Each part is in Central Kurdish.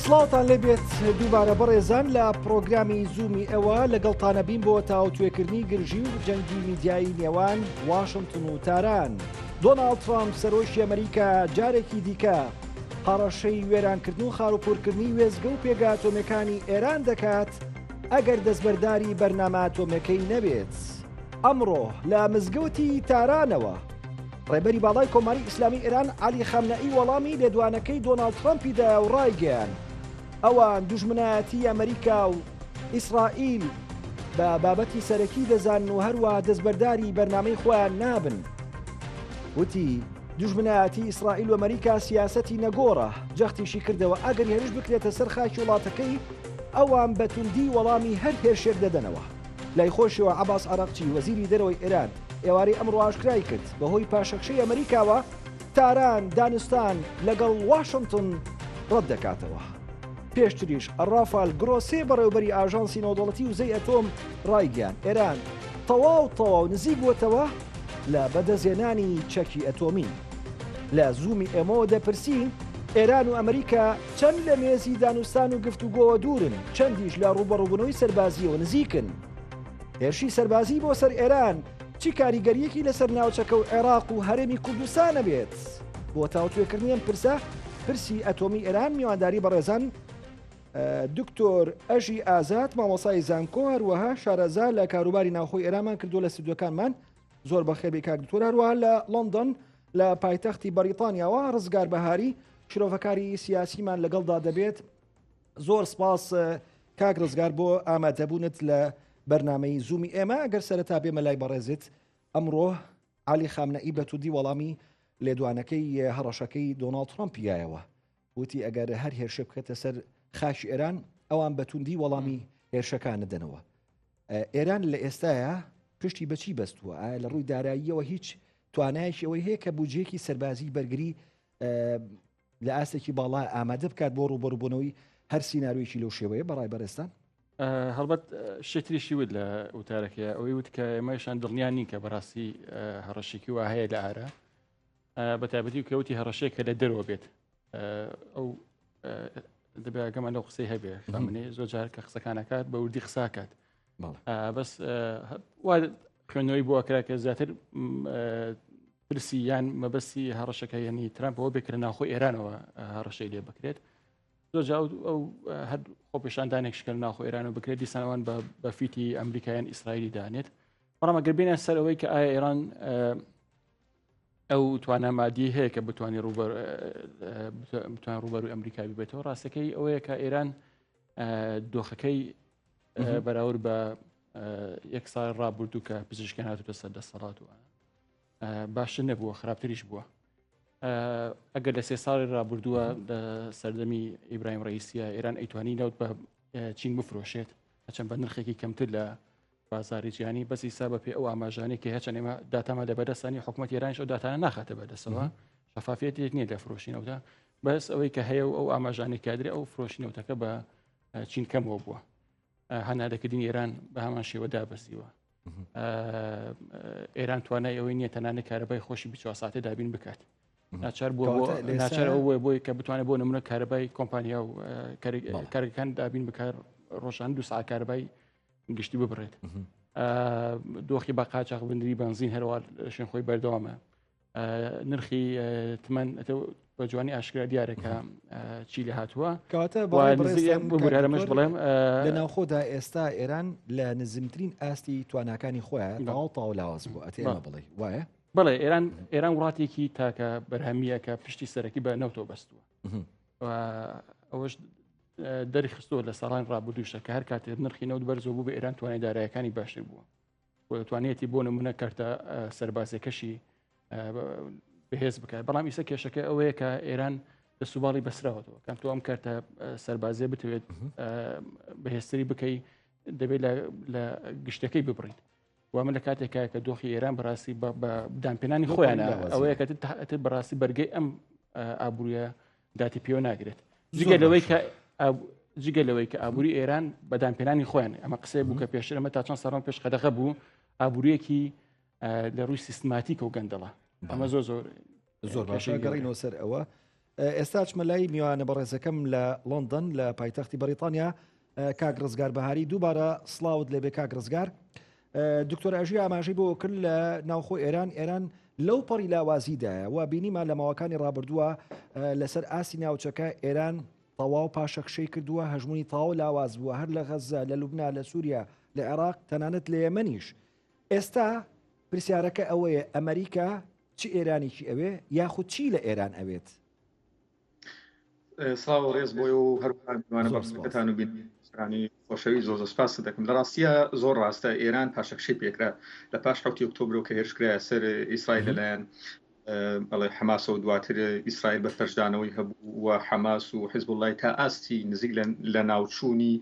سڵاوتان لێبێت دووبارە بەڕێزان لە پرۆگرامی زوومی ئەوە لەگەڵتانە بین بۆ تاوتوێکردنی گرژی و جەنگی میدیایی نێوان واشنتن و تاران. دۆناڵد ترامپ سەرۆکی ئەمریکا جارێکی دیکە هەڕەشەی وێرانکردن و خاروپورکردنی وێستگە و پێگە ئەتۆمیەکانی ئێران دەکات ئەگەر دەستبەرداری بەرنامە ئەتۆمیەکەی نەبێت. ئەمڕۆ لە مزگەوتی تارانەوە ڕێبەری باڵای کۆماری ئیسلامی ئێران عەلی خامنەئی وەڵامی لێدوانەکەی دۆناڵد ترەمپی دایە و ڕایگەیاند ئەوان دوژمنایەتی ئەمریکا و ئیسرائیل بە بابەتی سەرەکی دەزانن و هەروەها دەستبەرداری بەرنامەی خۆیان نابن. وتی، دوژمنایەتی ئیسرائیل و ئەمریکا سیاسەتی نەگۆڕە، جەختیشی کردەوە ئەگەر هێرش بکرێتە سەر خاکی وڵاتەکەی ئەوان بە توندی وەڵامی هەر هێرشێک دەدەنەوە. لای خۆشیەوە عەباس عەراقچی وەزیری دەرەوەی ئێران ئێوارەی ئەمڕۆ ئاشکرای کرد بەهۆی پاشەکشەی ئەمریکاوە تاران دانوستان لەگەڵ واشنتن ڕەت دەکاتەوە. پێشتریش ڕافال گرۆسێ بەڕێوبەری ئاژانسی نێودەوڵەتی وزەی ئەتۆم ڕایگەیاند ئێران تەواو تەواو نزیک بووەتەوە لە بەدەستهێنانی چەکی ئەتۆمی. لە زوومی ئێمەوە دەپرسین ئێران و ئەمریکا چەند لە مێزی دانوستان و گفتوگۆوە دوورن، چەندیش لە ڕووبەڕووبوونەوەی سەربازییەوە نزیکن؟ هێرشی سەربازی بۆ سەر ئێران چی کاریگەرییەکی لەسەر ناوچەکە و عێراق و هەرێمی کوردستان ئەبێت؟ بۆ تاوتوێکردنی ئەم پرسە، پرسی ئەتۆمی ئێران، میوانداری بەڕێزان دکتۆر ئەژی ئازاد، مامۆسای زانکۆ، هەروەها شارەزا لە کاروباری ناوخۆی ئێرانمان کردووە لە ستودیۆکانمان. زۆر بەخێربێی کاک دکتۆر. هەروەها لە لەندەن لە پایتەختی بەریتانیاوە ڕزگار بەهاری شرۆڤەکاری سیاسیمان لەگەڵدا دەبێت. زۆر سپاس کاک ڕزگار بۆ ئامادەبوونت لە بەرنامەی زوومی ئێمە. ئەگەر سەرەتا بێمە لای بەڕێزت، ئەمڕۆ عەلی خامنەئی بە توندی وەڵامی لێدوانەکەی هەڕەشەکەی دۆناڵد ترەمپی یایەوە، وتی ئەگەر هەر هێرشێک بکرێتە سەر خاکی ئێران ئەوان بە توندی وەڵامی هێرشەکان دەدەنەوە. ئێران لە ئێستایا پشتی بەچی بەستووە؟ ئایا لە ڕووی داراییەوە هیچ توانایەکی ئەوەی هەیە کە بودجەیەکی سەربازی بەرگری لە ئاستێکی باڵا ئامادە بکات بۆ ڕووبەڕووبوونەوەی هەر سیناریۆیەکی لەو شێوەیە بەڕای بەڕێزتان؟ هەڵبەت شتریشی وت لە وتارەکەی ئەوەی وت کە ئێمەشان دڵنیا نین کە بەڕاستی هەڕەشێکی وا هەیە لە ئارا بە تایبەتی کەوتی هەڕەشەیە کە لە دەرەوە بێت ئەو دەبێ ئەگەمان لەو قسەی هەبێ خامنەی زۆر جار کە قسەکانەکات بە وردی قساکات بەس وا خوێندنەوەی بۆ ئەکرا کە زیاتر پرسی یان مەبەستی هەڕەشەکە یعنی ترامپەوە بکرە ناوخۆ ئێرانەوە هەڕەشەی لێ بکرێت زۆر جا ئەو هەر خۆپێشاندانێک شکل ناوخۆ ئێران و بکرێت دیسانەوان بە فیتی ئەمریکایان ئیسرائیلی دانێت بەڵام ئەگەر بینە سەر ئەوەی کە ئایا ئێران ئەو توانا مادی هەیە کە بتوانێت ڕووبەر بتوان ڕووبەروی ئەمریکا ببێتەوە ڕاستەکەی ئەوەیە کە ئێران دۆخەکەی بەراورد بە یەک ساڵ ڕابردوو کە پزیشکیان هاتوتە سەر دەسەڵات و باشتر نەبووە خراپتریش بووە ئەگەر لە سێ ساڵی ڕابردووە لە سەردەمی ئیبراهیم ڕئیسیە ئێران ئەیتوانی نەوت بە چین بفرۆشێت هەچەند بە نرخێکی کەمتر لە بازاری جیهانی بەس ئیسا بە پێ ئەو ئاماژانەی کە هەچەند ئێمە داتامان لە بەردەستانی حکوومەت ئێرانیش ئەو داتانە ناخاتە بەردەستەوە شەفافیەتێک نییە لە فرۆشی نەوتە بەس ئەوەی کە هەیە و ئەو ئاماژانەی کادرێ ئەو فرۆشی نەوتەکە بە چین کەمەوە بووە هەناردەکردنی ئێران بە هەمان شێوە دابەزیوە ئێران توانای ئەوەی نییە تەنانە کارەبای خۆشی 24 ساتێ دابین بکات ناچار بووە ناچار ئەو بۆی بۆی کە بتوانێت بۆ نمونە کارەبای کۆمپانیا و کارەکان دابین بکار ڕۆژان دو ساعت کارەبای گشتی ببڕێت دۆخی بە قاچاخ بندری بنزین هەروە شوێن خۆی بەردەوامە نرخی تمەن بە جوانی ئاشکرا دیارە کە چی لە هاتووە کەواتە ببورەمەش بڵێم لە ناوخۆدا ئێستا ئێران لە نزمترین ئاستی تواناکانی خۆیان تەواو تاو لاواز بوو ئەتێ بڵێ وایە بڵێ ئێران ئێران وڵاتێکی تاکە بەرهەمیە کە پشتی سەرەکی بە نەوتەوە بەستووە ئەوەش دەری خستووە لە ساڵان ڕابردووشە کە هەر کاتێک نرخی نەوت بەرزەوە بوو بە ئێران توانای دارایەکانی باشتر بووە توانیەتی بۆ نمونە کەرتە سەربازیەکەشی بەهێز بکات بەڵام ئیسە کێشەکە ئەوەیە کە ئێران لە سوباڵی بەسراوەتەوە کەم تۆ ئەم کەرتە سەربازیە بتوێت بەهێزتری بکەی دەبێت لە گشتەکەی ببڕیت و من لە کاتێکە کە دۆخی ئێران بەڕاستی بە دانپێنانی خۆیانە ئەوەیە کە تر بەڕاستی بەرگەی ئەم ئابووریە داتی پێوە ناگرێت جگە لەوەی کە جگە لەوەی کە ئابووری ئێران بە دانپێنانی خۆیان ئەمە قسەی بوو کە پێشتر ئەمە تا چەند ساڵان پێش قەدەغە بوو ئابووریەکی لە ڕووی سیستماتیک و گەندەڵە ئەمە زۆر زۆر زۆر باشە گەڕینەوە سەر ئەوە. ئێستا چمە لای میوانە بەڕێزەکەم لە لەندەن لە پایتەختی بەریتانیا کاک ڕزگار بەهاری دووبارە سڵاوت لێبێ کاک ڕزگار دکتۆر ئەژی ئاماژەی بۆ کرد لە ناوخۆ ئێران ئێران لەو پەڕی لاوازیدایە و بینیمان لە ماوەکانی ڕابردووە لەسەر ئاستی ناوچەکە ئێران تەواو پاشەکشەی کردووە هەژمونی تەواو لاواز بووە هەر لە غەزە لە لوبنا لە سووریا لە عێراق تەنانەت لە یەمەنیش ئێستا پرسیارەکە ئەوەیە ئەمریکا چ ئێرانێکی ئەوێ یاخود چی لە ئێران ئەوێت؟ سڵاو و ڕێز بۆی و هەروەها بەڕێزەکەتان و بینەرانی خۆشەویست زۆر زۆر سپاست دەکەم. لە ڕاستییا زۆر ڕاستە ئێران پاشەکشەی پێکرا لە پاش حەوتی ئۆکتۆبرەوە کە هێرش کرایە سەر ئیسرائیل لەلایەن بەڵێ حەماسەوە دواتر ئیسرائیل بەرپەرچدانەوەی هەبوو و حەماس و حیزبوڵای تا ئاستی نزیک لە ناوچوونی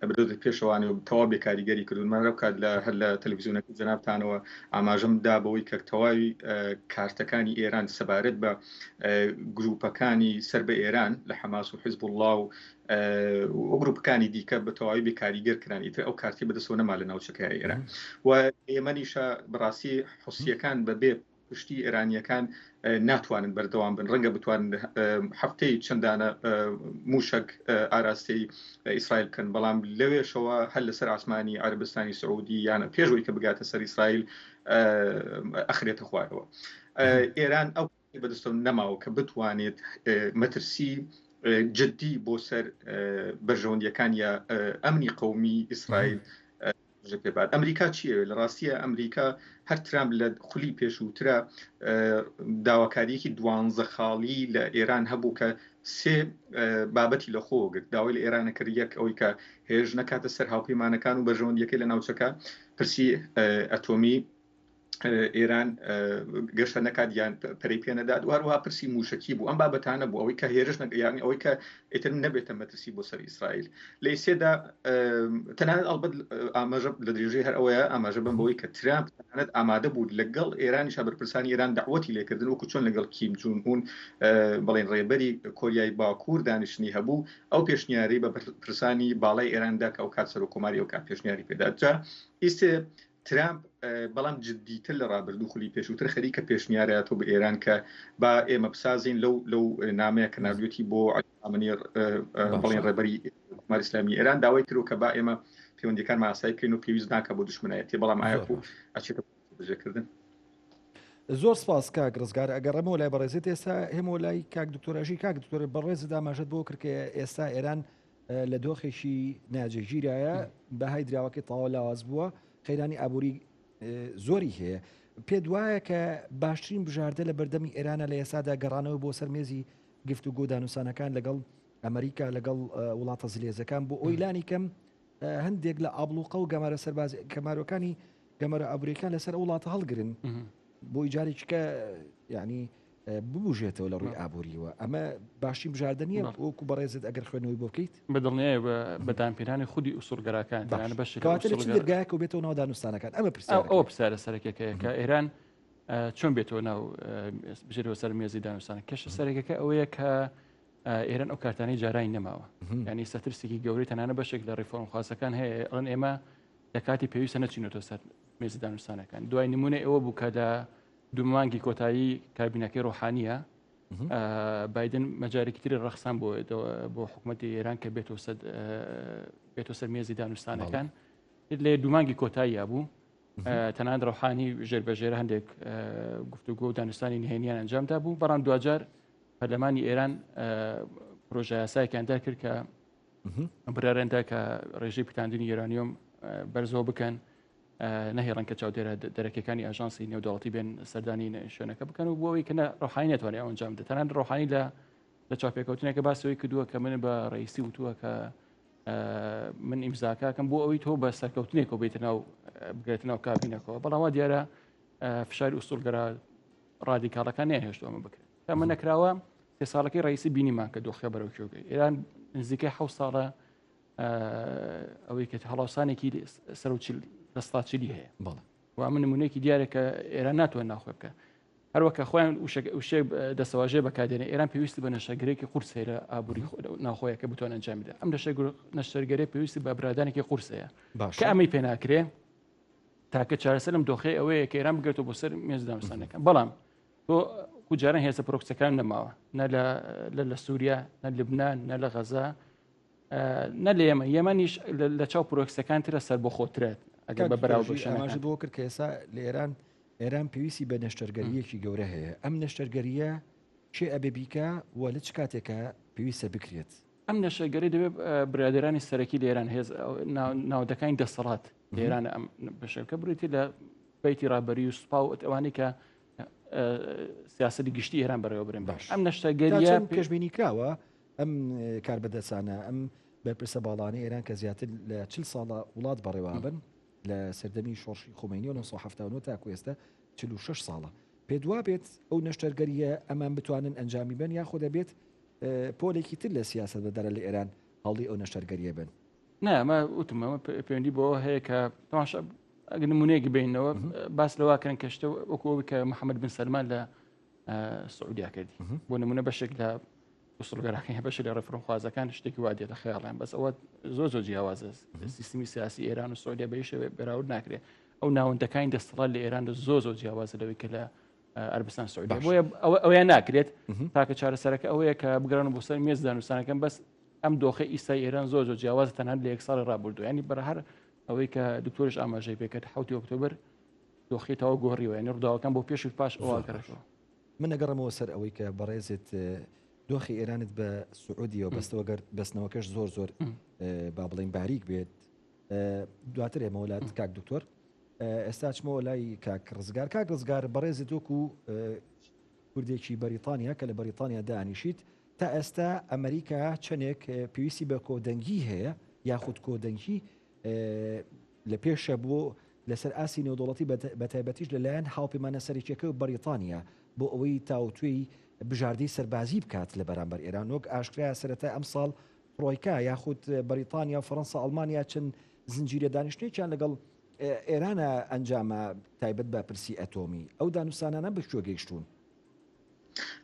بردۆتە پێشەوانی و تەواو بێکاریگەری کردوون. من لەو کات لە هەر لە تەلەڤیزیۆنەکەی جەنابتانەوە ئاماژەم دا بەوەی کە تەواوی کارتەکانی ئێران سەبارەت بە گروپەکانی سەر بە ئێران لە حەماس و حیزبوڵڵا و گروپەکانی دیکە بە تەواوی بێکاریگەر کران ئیتر ئەو کارتی بەدەستەوە نەما لە ناوچەکە ئێران و یەمەنیشە بەڕاستی حوسیەکان بەبێ پشتی ئێرانییەکان ناتوانن بەردەوام بن، ڕەنگە بتوانن هەفتەی چەندانە مووشەک ئاراستەی ئیسرائیل بکەن، بەڵام لەوێشەوە هەر لەسەر ئاسمانی عەرەبستانی سعودی یان پێش ئەوەی کە بگاتە سەر ئیسرائیل ئەخرێتە خوارەوە. ئێران ئەو بەدەستەوە نەماوە کە بتوانێت مەترسی جدی بۆ سەر بەرژەوەندیەکان یا ئەمنی قەومی ئیسرائیل ژە پێ بات. ئەمریکا چی ئەوێ؟ لە ڕاستیە ئەمریکا هەر ترامپ لە خولی پێشووترا داواکاریەکی دوانزە خاڵی لە ئێران هەبوو کە سێ بابەتی لە خۆوە گرت. داوای لە ئێرانە کرد یەک ئەوەی کە هێرش نەکاتە سەر هاوپەیمانەکان و بەرژەوەندیەکەی لە ناوچەکە، پرسی ئەتۆمی ئێران گەشە نەکات یان پەرەی پێ نەدات و هەروەها پرسی موشکی بوو ئەم بابەتانە بوو ئەوەی کە هێرش نەکە یعنی ئەوەی کە ئیتر نەبێتە مەترسی بۆ سەر ئیسرائیل لە ئیسێدا تەنانەت ئەڵبەت ئاماژە لە درێژەی هەر ئەوەیە ئاماژە بەم بەوەی کە ترامپ تەنانەت ئامادە بوو لەگەڵ ئێرانیشا بەرپرسانی ئێران داوەتی لێکردن وەکو چۆن لەگەڵ کیم جون ئون بەڵێن ڕێبەری کۆریای باکوور دانیشتنی هەبوو ئەو پێشنیاری بە بەرپرسانی باڵای ئێراندا کە ئەو کات سەرۆک کۆماری ئەو کات پێشنیاری پێدا جا ئیسێ ترامپ بەڵام جدیتر لە ڕابردوو خولی پێشووتر خەریکە پێشنیاراتەوە بە ئێران کە با ئێمە بسازین لەو لەو نامەیە کە ناردوێتی بۆ عەلی خامنەیی بەڵێن ڕێبەری کۆماری ئیسلامی ئێران داوای کردووە کە با ئێمە پەیوەندیەکانمان ئاسایی بکەین و پێویست ناکە بۆ دوشمنایەتی بەڵام ئایا کو ئەچێتە بەجێکردن. زۆر سپاس کاک ڕزگار ئەگەڕێمەوە لای بەڕێزت ئێستا هێمەوە لای کاک دکتۆر ئەژی کاک دکتۆر بەڕێزت ئاماژەت بۆ کرد کە ئێستا ئێران لە دۆخێکی ناجێگیرایە، بەهای دراوەکەی تەواو لاواز بووە، قەیرانی ئابووری زۆری هەیە. پێت وایە کە باشترین بژاردە لە بەردەمی ئێرانە لە ئێستادا گەڕانەوە بۆ سەر مێزی گفتوگۆ دانوسانەکان لەگەڵ ئەمریکا لەگەڵ وڵاتە زلێزەکان بۆ ئەوی لانی کەم هەندێک لە ئابڵوقە و گەمارە سەرباز کەمارۆکانی گەمارە ئابووریەکان لەسەر ئەو وڵاتە هەڵگرن بۆی جارێکیکە یعنی ببوژێتەوە لە ڕووی ئابووریەوە ئەمە باشترین بژاردە نییە وەکو بەڕێزت ئەگەر خوێندنەوەی بۆ بکەیت بە دڵنیایە بە دانپێنانی خودی ئوسوڵگەراکان تەنانەت بەشێک لە کەواتە لە چ دەرگایەکەوە بێتەوە ناو دانوستانەکان ئەمە پرسیارەکەیە ئەوە پرسیارە سەرەکیەکەیە کە ئێران چۆن بێتەوە ناو بژێرەوە سەر مێزی دانوستان کێشە سەرەکەکە ئەوەیە کە ئێران ئەو کارتانەی جارانی نەماوە یعنی سەترسێکی گەورەی تەنانە بەشێک لە ڕیفۆرمخوازەکان هەیە ئەڵێن ئێمە لە کاتی پێویستە نەچینەوە سەر مێزی دانوستانەکان دوای نمونە ئەوە بوو کە لە دوو مانگی کۆتایی کابینەکەی ڕۆحانیە بایدن مەجارێکی تری ڕەخسان بۆ بۆ حکوومەتی ئێران کە بێتەوە سەر بێتەوە سەر مێزی دانوستانەکان لێ دوو مانگی کۆتاییە بوو تەنان ڕۆحانی ژێر بە ژێر هەندێک گفتوگۆ و دانوستانی نهێنیان ئەنجامدا بوو بەڵام دوجار پەرلەمانی ئێران پرۆژە یاسایەکیان دەرکرد کە بڕیاریان دا کە ڕێژەی پیتاندنی یۆرانیۆم بەرزەوە بکەن نەهێڵن کە چاودێرە دەرەکیەکانی ئاژانسی نێودەوڵەتی بێن سەردانی شوێنەکە بکەن و بۆ ئەوەی کە ڕۆحانی نەتوانێت ئەو ئەنجام بدات تەنانەت ڕۆحانی لە لە چاپێکەوتنێکە باسەوەی کردووە کە من بە ڕئیسی وتووە کە من ئیمزاکەکەم بۆ ئەوەی تۆ بە سەرکەوتنێکەوە بێتە ناو بگرێتە ناو کابینەکەەوە بەڵام وا دیارە فشاری ئوسوڵگەرا ڕادیکاڵەکان نەیانهێشتووە ئەمە بکرێت ئەمە نەکراوە سێ ساڵەکەی ڕئیسی بینیمان کە دۆخە بەرەو کوێ ئێران نزیکەی حەوت ساڵە ئەوەی کە هەڵاوسانێکی سەر لە ساچلی هەیە و ئەمە نمونەیەکی دیارە کە ئێران ناتوانێت ناخۆ بکە هەروەکە خۆیان وشێ دەسەواژێ بەکاردێنێ ئێران پێویستی بە نەشەگرێکی قورس هەیە لە ئابووری ناخۆیەکە بتوان ئەنجام بدە ئەم نەشتەرگەرێ پێویستی بە برادانێکی قورس هەیە کە ئەمەی پێناکرێ تاکە چارەسەرم دۆخی ئەوەیە کە ئێران بگرێتەوە بۆ سەر مێز دانوستانەکان بەڵام تۆ کوجاران هێزە پرۆکسەکان نەماوە نە لە لە سووریا نە لبناان نە لە غەزا نە لە یەمە یەمەنیش لە چاو پرۆکسەکان ترە سەر بۆ خۆترێت ئەگەر بە بەراورد ئاماژە بۆ کرد کە ئێستا لە ئێران ئێران پێویستی بە نەشتەرگەریەکی گەورە هەیە ئەم نەشتەرگەریە کێ ئەبێ بیکا و لە چ کاتێکا پێویستە بکرێت؟ ئەم نەشتەرگەری دەبێت برادەرانی سەرەکی لە ئێران هێز ناوەندەکانی دەسەڵات لە ئێران ئەم بەشەکە بریتی لە بەیتی ڕابەری و سوپا و ئەوانەی کە سیاسەتی گشتی ئێران بەڕێوە برن باش ئەم نەشتەرگەریە پێشبینی کراوە ئەم کاربەدەسانە ئەم بەرپرسە باڵانەی ئێران کە زیاتر لە چل ساڵە وڵات بەڕێوابن لە سەردەمی شۆڕشی خومەینی و 1970 تاکو ئێستا 46 ساڵە پێت وابێت ئەو نەشتەرگەرییە ئەمان بتوانن ئەنجامی بەن یاخۆ دەبێت پۆلێکی تر لە سیاسەتمەداران لە ئێران هەوڵی ئەو نەشتەرگەرییە بن؟ نا ئەمە وتم ئەمە پەیوەندی بەوە هەیە کە تەماشا ئەگەر نمونەیەک بینەوە باس لەوە کردن کە شتە وەکو ئەوەی کە محەممەد بن سەلمان لە سعودیا کردی بۆ نمونە بەشێک لە ئوسڵگەراکان بەشێک لە ڕێفرۆمخوازەکان شتێکی وا دێتە خەیاڵیان بەس ئەوە زۆر زۆر جیاوازە سیستمی سیاسی ئێران و سعودیا بە شێوەیە بەراورد ناکرێت ئەو ناوەندەکانی دەسەڵات لە ئێران زۆر زۆر جیاوازە لەوەی کە لە ئەربستان سعودیا بۆیە ئەوەیان ناکرێت تاکە چارەسەرەکە ئەوەیە کە بگەڕن بۆ سەر مێز دانوستانەکەن بەس ئەم دۆخە ئیسای ئێران زۆر زۆر جیاوازە تەنها لە یەک ساڵی ڕابردوو ینی بەر هەر ئەوەی کە دکتۆرش ئاماژەی پێکرد حوتی ئۆکتۆبر دۆخی تەواو گۆڕیوە ینی ڕووداوەکان بۆ پێش و پاش ئەوە گەڕێتەوە. من ئەگەڕێمەوە سەر ئەوەی کە بەڕێزت دۆخی ئێرانت بە سعودیەوە بەستەوە گەر بەستنەوەکەش زۆر زۆر با بڵین باریک بێت دواتر ئێمەوە لات کاک دکتۆر ئێستا چمەوە لای کاک ڕزگار کاک ڕزگار بەڕێزت وەکو کوردێکی بەریتانیا کە لە بەریتانیا دانیشیت تا ئێستا ئەمریکا چەندێک پێویستی بە کۆدەنگی هەیە یاخود کۆدەنگی لە پێشە بۆ لەسەر ئاستی نێودەوڵەتی بەتایبەتیش لەلایەن هاوپەیمانە سەرەکیەکەی و بەریتانیا بۆ ئەوەی تاوتوێی بژاردەی سەربازی بکات لە بەرامبەر ئێران وەک ئاشکرایە سەرەتای ئەمساڵ ترۆیکا یاخود بەریتانیا و فەرەنسا ئەڵمانیا چەند زنجیرە دانیشتنێکیان لەگەڵ ئێرانە ئەنجامە تایبەت بە پرسی ئەتۆمی ئەو دانوستانانە بە کوێ گەیشتوون؟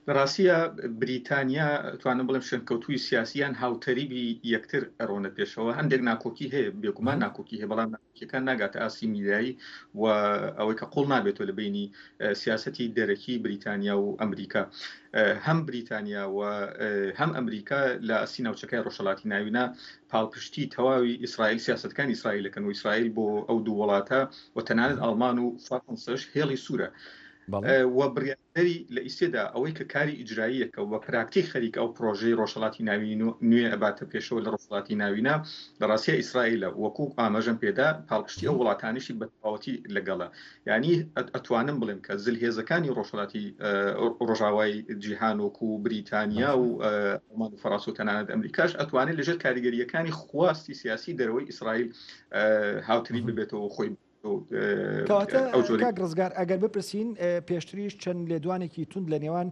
لە ڕاستییا بریتانیا توانم بڵێم شوێنکەوتووی سیاسیان هاوتەریبی یەکتر ئەڕۆنە پێشەوە هەندێک ناکۆکی هەیە بێگومان ناکۆکی هەیە بەڵام ناکۆکیەکان ناگاتە ئاستی میدیایی و ئەوەی کە قوڵ نابێتەوە لە بینی سیاسەتی دەرەکی بریتانیا و ئەمریکا هەم بریتانیا و هەم ئەمریکا لە ئاستی ناوچەکەی ڕۆژهەڵاتی ناوینە پاڵپشتی تەواوی ئیسرائیل سیاستەکانی ئیسرائیلەکەن و ئیسرائیل بۆ ئەو دوو وڵاتە و تەنانەت ئەڵمان و فەرەنسەش هێڵی سوورە و بڕیاردەری لە ئیستێدا ئەوەی کە کاری ئیجراییەکە و بە پراکتیک خەریکە ئەو پڕۆژەی ڕۆژهەڵاتی ناوین و نوێ ئەباتە پێشەوە لە ڕۆژهەڵاتی ناوینە لە ڕاستیا ئیسرائیلە وەکوو ئاماژەم پێدا پاڵپشتی ئەو وڵاتانیشی بە تەواوەتی لەگەڵە یانی ئەتوانم بڵێم کە زلهێزەکانی ڕۆژهەڵاتی ڕۆژاوای جیهان وەکوو بریتانیا و ئەڵمان و فەڕانسە و تەنانەت ئەمریکاش ئەتوانێت لەژێر کاریگەرییەکانی خواستی سیاسی دەرەوەی ئیسرائیل هاوتەریب ببێتەوە و خۆی کەواتە کاک ڕزگار ئەگەر بپرسین پێشتریش چەند لێدوانێکی توند لە نێوان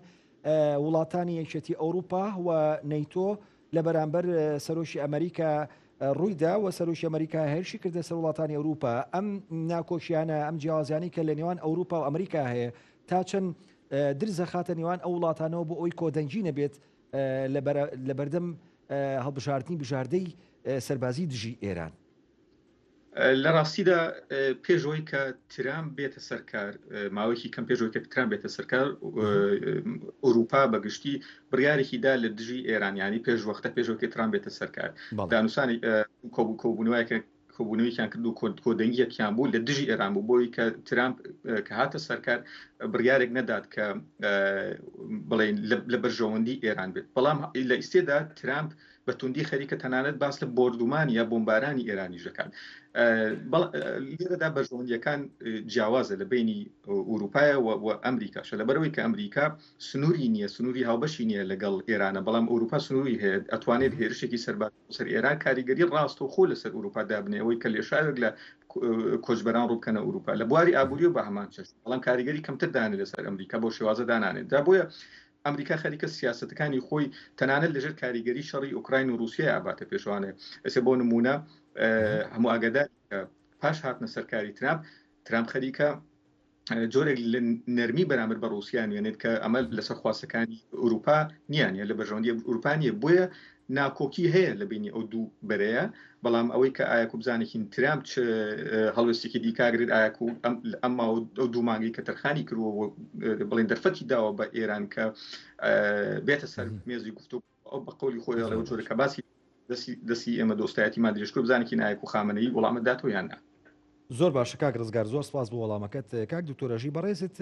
وڵاتانی یەکێتی ئەوروپا و نەیتۆ لە بەرامبەر سەرۆکی ئەمریکا ڕوویدا و سەرۆکی ئەمریکا هێرشی کردە سەر وڵاتانی ئەوروپا ئەم ناکۆکیانە ئەم جیاوازیانی کە لە نێوان ئەوروپا و ئەمریکا هەیە تا چەند درزەخاتە نێوان ئەو وڵاتانەوە بۆ ئەوی کۆدەنگی نەبێت لە بەردەم هەڵبژاردننی بژاردەی سەربازی دژی ئێران. لە ڕاستیدا پێش ئەوەی کە ترامپ بێتە سەر کار ماوەیەکی کەم پێش ئەوەی کە ترامپ بێتە سەر کار ئەوروپا بە گشتی بڕیارێکی دا لە دژی ئێران یانی پێش وەختە پێش ئەوەی کە ترامپ بێتە سەر کار دانوسانی کۆبوو کۆبوونەوەیەکە کۆبوونەوەیان کرد و کۆدەنگیەکیان بوو لە دژی ئێران بوو بۆی کە ترامپ کە هاتە سەرکار بڕیارێک نەدات کە بڵێن لە بەرژەوەندی ئێران بێت بەڵام لە ئیستێدا ترامپ بە توندی خەریکە تەنانەت باس لە بۆردومان یا بۆمبارانی ئێرانیش دەکات. لێرەدا بەرژەوەندیەکان جیاوازە لە بینی ئوروپایە و ئەمریکاشە لەبەرەوەی کە ئەمریکا سنووری نییە سنووری هاوبەشی نییە لەگەڵ ئێرانە بەڵام ئەوروپا سنووری هەیە ئەتوانێت هێرشێکی سەربازی سەر ئێران کاریگەری ڕاستەوخۆ لەسەر ئەوروپا دابنێ ئەوەی کە لێشاوێک لە کۆچبەران ڕووبکەنە ئەوروپا لە بواری ئابووری و بە هەمان چەشن بەڵام کاریگەری کەمتر دانێ لەسەر ئەمریکا بەو شێوازە دانانێت جا بۆیە ئەمریکا خەریکە سیاسەتەکانی خۆی تەنانەت لەژێر کاریگەری شەڕی ئۆکراین و ڕووسیای ئاباتە پێشوانێ ئێستا بۆ نمونە هەموو ئاگادار پاش هاتنە سەرکاری ترامپ ترامپ خەریکە. جۆرێک لە نەرمی بەرامبەر بە ڕووسیا نوێنێت کە ئەمە لەسەر خواستەکانی ئەوروپا نییە لە بەرژەوەندی ئەوروپا نییە بۆیە ناکۆکی هەیە لە بینی ئەو دوو بەرەیە بەڵام ئەوەی کە ئایا کوبزانێکین ترامپ چ هەڵوێستێکی دیکاگرێت ئایا ئەم ئەو دوو مانگی کە تەرخانی کردووە بڵێن دەرفەتی داوە بە ئێران کە بێتە سەر مێزی گفتو ئەو بە قەولی خۆی ئەڵێ ئەو جۆرە کە باسی دەستی دەستی ئێمە دۆستایەتیمان درێژ کرد بزانێکی نایەک و خامنەیی وەڵامت داتەوە یان نا. زۆر باشە کاک ڕزگار زۆر سپاس بۆ وەڵامەکەت کاک دکتۆر ئەژی بەڕێزت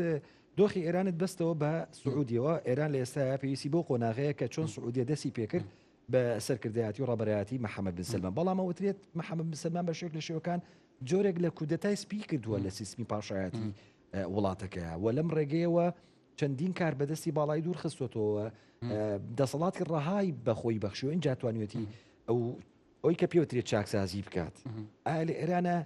دۆخی ئێرانت بەستەوە بە سعودیەوە ئێران لە ئێستایا پێویستی بۆ قۆناغەیە کە چۆن سعودیە دەستی پێکرد بە سەرکردایەتی و ڕابەرایەتی محەممەد بن سەلمان بەڵام ئەوترێت محەممەد بن سەلمان بە شێوەیەک لە شێوەکان جۆرێک لە کودەتای سپی کردووە لە سیستمی پاشایەتی وڵاتەکەیە و لەم ڕێگەیەوە چەندین کار بەدەستی باڵای دوور خستوەتەوە دەسەڵاتی ڕەهای بەخۆی بەخشیوە اینجا توانیوێتی ئەو ئەوی کە پێوترێت چاکسازی بکات ئایا لە ئێرانە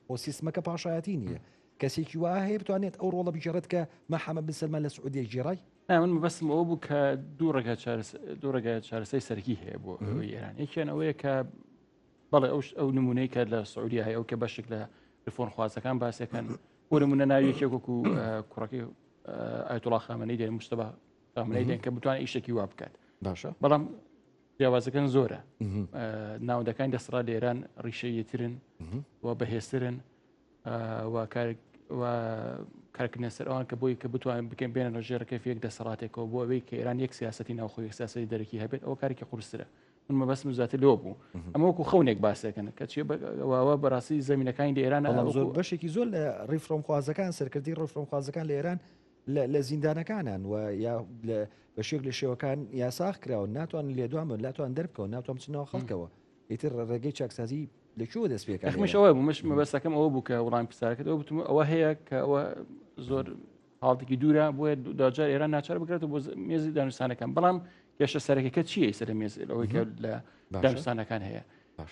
بۆ سیستمەکە پاشایەتی نییە کەسێکی وا هەیە بتوانێت ئەو ڕۆڵە بگێڕێت کە محەممەد بن سەلمان لە سعودیە گێڕای من مەبەستم ئەوە بوو کە دوو ڕێگا دوو ڕێگا چارەسەری سەرەکی هەیە بۆ ئەوەی ئێران یەکیان ئەوەیە کە بەڵێ ئەو ئەو نمونەی کە لە سعودیا هەیە ئەو کە بەشێک لە ڕفۆرمخوازەکان باسەکەن بۆ نمونە ناوی یەکێک وەکو کوڕەکەی ئایەتوڵا خامنەیی دێن مجتەبا خامنەیی دێن کە بتوانێت ئیشێکی وا بکات باشە بەڵام جیاوازەکان زۆرە ناوەندەکانی دەسەڵات لە ئێران ڕیشەییترن و بەهێزترن و کارکردنە سەر ئەوان کە بۆی کە بتوانن بکەن بێنە لە ژێر ڕکێفی یەک دەسەڵاتێکەوە بۆ ئەوەی کە ئێران یەک سیاسەتی ناوخۆ یەک سیاسەتی دەرەکی هەبێت ئەوە کارێکی قورسترە من مەبەستم زیاتر لەوە بوو ئەمە وەکو خەونێک باسەکەن کە چیە بەواوە بەڕاستی زمینەکانی لە ئێران بەڵام زۆر بەشێکی زۆر لە ڕیفرۆمخوازەکان سەرکردی ڕیفرۆمخوازەکان لە ئێران لە زیندانەکانان و یا بە شێک لە شێوەکان یاساخ کراون ناتوان لێدوان بن ناتوان دەربکەون ناتوان بچنەوە خەڵکەوە ئیتر ڕێگەی چاکسازی لە کوێوە دەست پێکات ئەخمش ئەوە بوو مش مەبەستەکەم ئەوە بوو کە وڵام پرسیارەکەت ئەوە بتم ئەوە هەیە کە ئەوە زۆر حاڵتێکی دوورە بۆیە دواجار ئێران ناچار بکرێت بۆ مێزی دانوستانەکان بەڵام کێشە سەرەکەکە چییە ئێستا لە مێز ئەوەی کە لە دانوستانەکان هەیە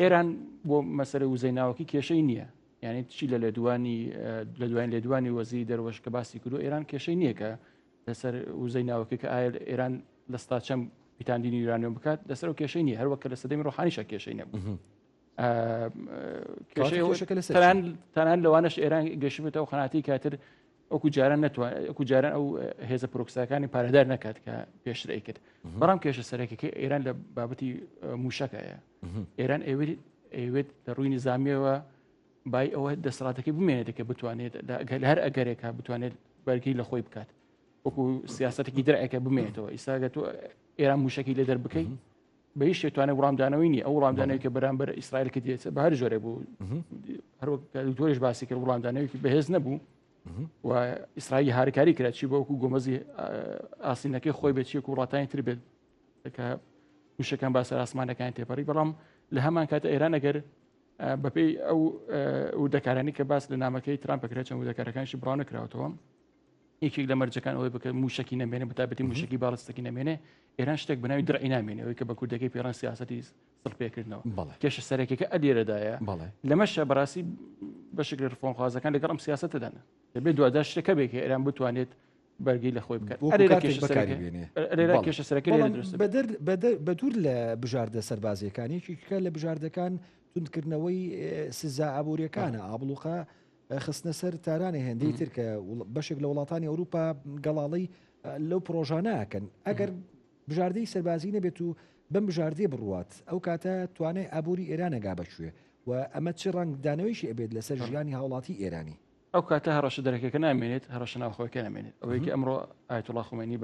ئێران بۆ مەسەرە وزەی ناوەکی کێشەی نییە یعنی چی لە لێدوانی لە دوایین لێدوانی وەزیری دەرەوەش کە باسی کردو ئێران کێشەی نییە کە لەسەر وزەی ناوەکی کە ئایا ئێران لە ستا چەند پیتاندنی یورانیۆم بکات لەسەر و کێشەی نییە هەروەک کە لە سەدەمی ڕۆحانیشە کێشەی نەبوو تەنان لەوانەش ئێران گەشتبێتەوە قەناتی کاتر وەکو جاران نەتوان وەکو جاران ئەو هێزە پرۆکساکانی پارەدار نەکات کە پێشتر ئەیکرد بەڵام کێشە سەرەکەکەی ئێران لە بابەتی موشەکەیە ئێران ئەوێت ئەوێت لە ڕووی نظامیەوە بای ئەوە دەسەڵاتەکەی بمێنێت کە بتوانێت لە هەر ئەگەرێکا بتوانێت بەرگی لە خۆی بکات وەکو سیاستێکی درعێکە بمێنێتەوە ئیساگە تۆ ئێران موشکی لێ دەربکەیت بە هیچ شتێک توانای وڵامدانەوەی نییە ئەو وڵامدانەوەی کە بەرامبەر ئیسرائیل کە دێت بە هەر جۆرێک بوو هەروەک دکتۆریش باسی کرد وڵامدانەوەیکی بەهێز نەبوو و ئیسرائیل هاریکاری کرا چی بۆ وەکو گۆمەزی ئاسینەکەی خۆی بێت چیەک وڵاتانی تر بێت کە وشەکان باسەر ئاسمانەکان تێپەڕی بەڵام لە هەمان کاتە ئێران ئەگەر بەپێی ئەو وردەکارانی کە باس لە نامەکەی ترامپ کرا چەند وردەکارەکانشی بڵاو نەکراوەتەوە یەکێک لە مەرجەکان ئەوەی بکە موشکی نەمێنێ بەتابەتی موشکی باڵستەکی نەمێنێ ئێران شتێک بەناوی درعی نامێنێ ئەوەی کە بە کوردەکەی پێڕان سیاستی سڵ پێکردنەوە کێشە سەرەکیەکە ئەلێرەدایە لەمەشە بەڕاستی بەشێک لە ڕفۆنخوازەکان لەگەڵ ئەم سیاستەدانە دەبێت دواجار شتێکە بێت کە ئێران بتوانێت بەرگی لە خۆی بکات کێشە سەرەکە بە دوور لە بژاردە سەربازیەکان یەکێکە لە بژاردەکان توندکردنەوەی سزا ئابوووریەکانە ئابڵوقە خستنە سەر تارانێ هێندەی تر کە بەشێک لە وڵاتانی ئەوروپا گەڵاڵەی لەو پرۆژانە ئەکەن ئەگەر بژاردەی سەربازی نەبێت و بەم بژاردەیە بڕوات ئەو کاتە توانای ئابووری ئێران ئەگا بەکوێ و ئەمە چ ڕەنگدانەوەیشی ئەبێت لەسەر ژیانی هاوڵاتی ئێرانی؟ ئەو کاتە هەڕەشە دەرەکیەکە نامێنێت، هەڕەشە ناوخۆیەکە نامێنێت. ئەوەی کە ئەمڕۆ ئایەتوڵا خومەینی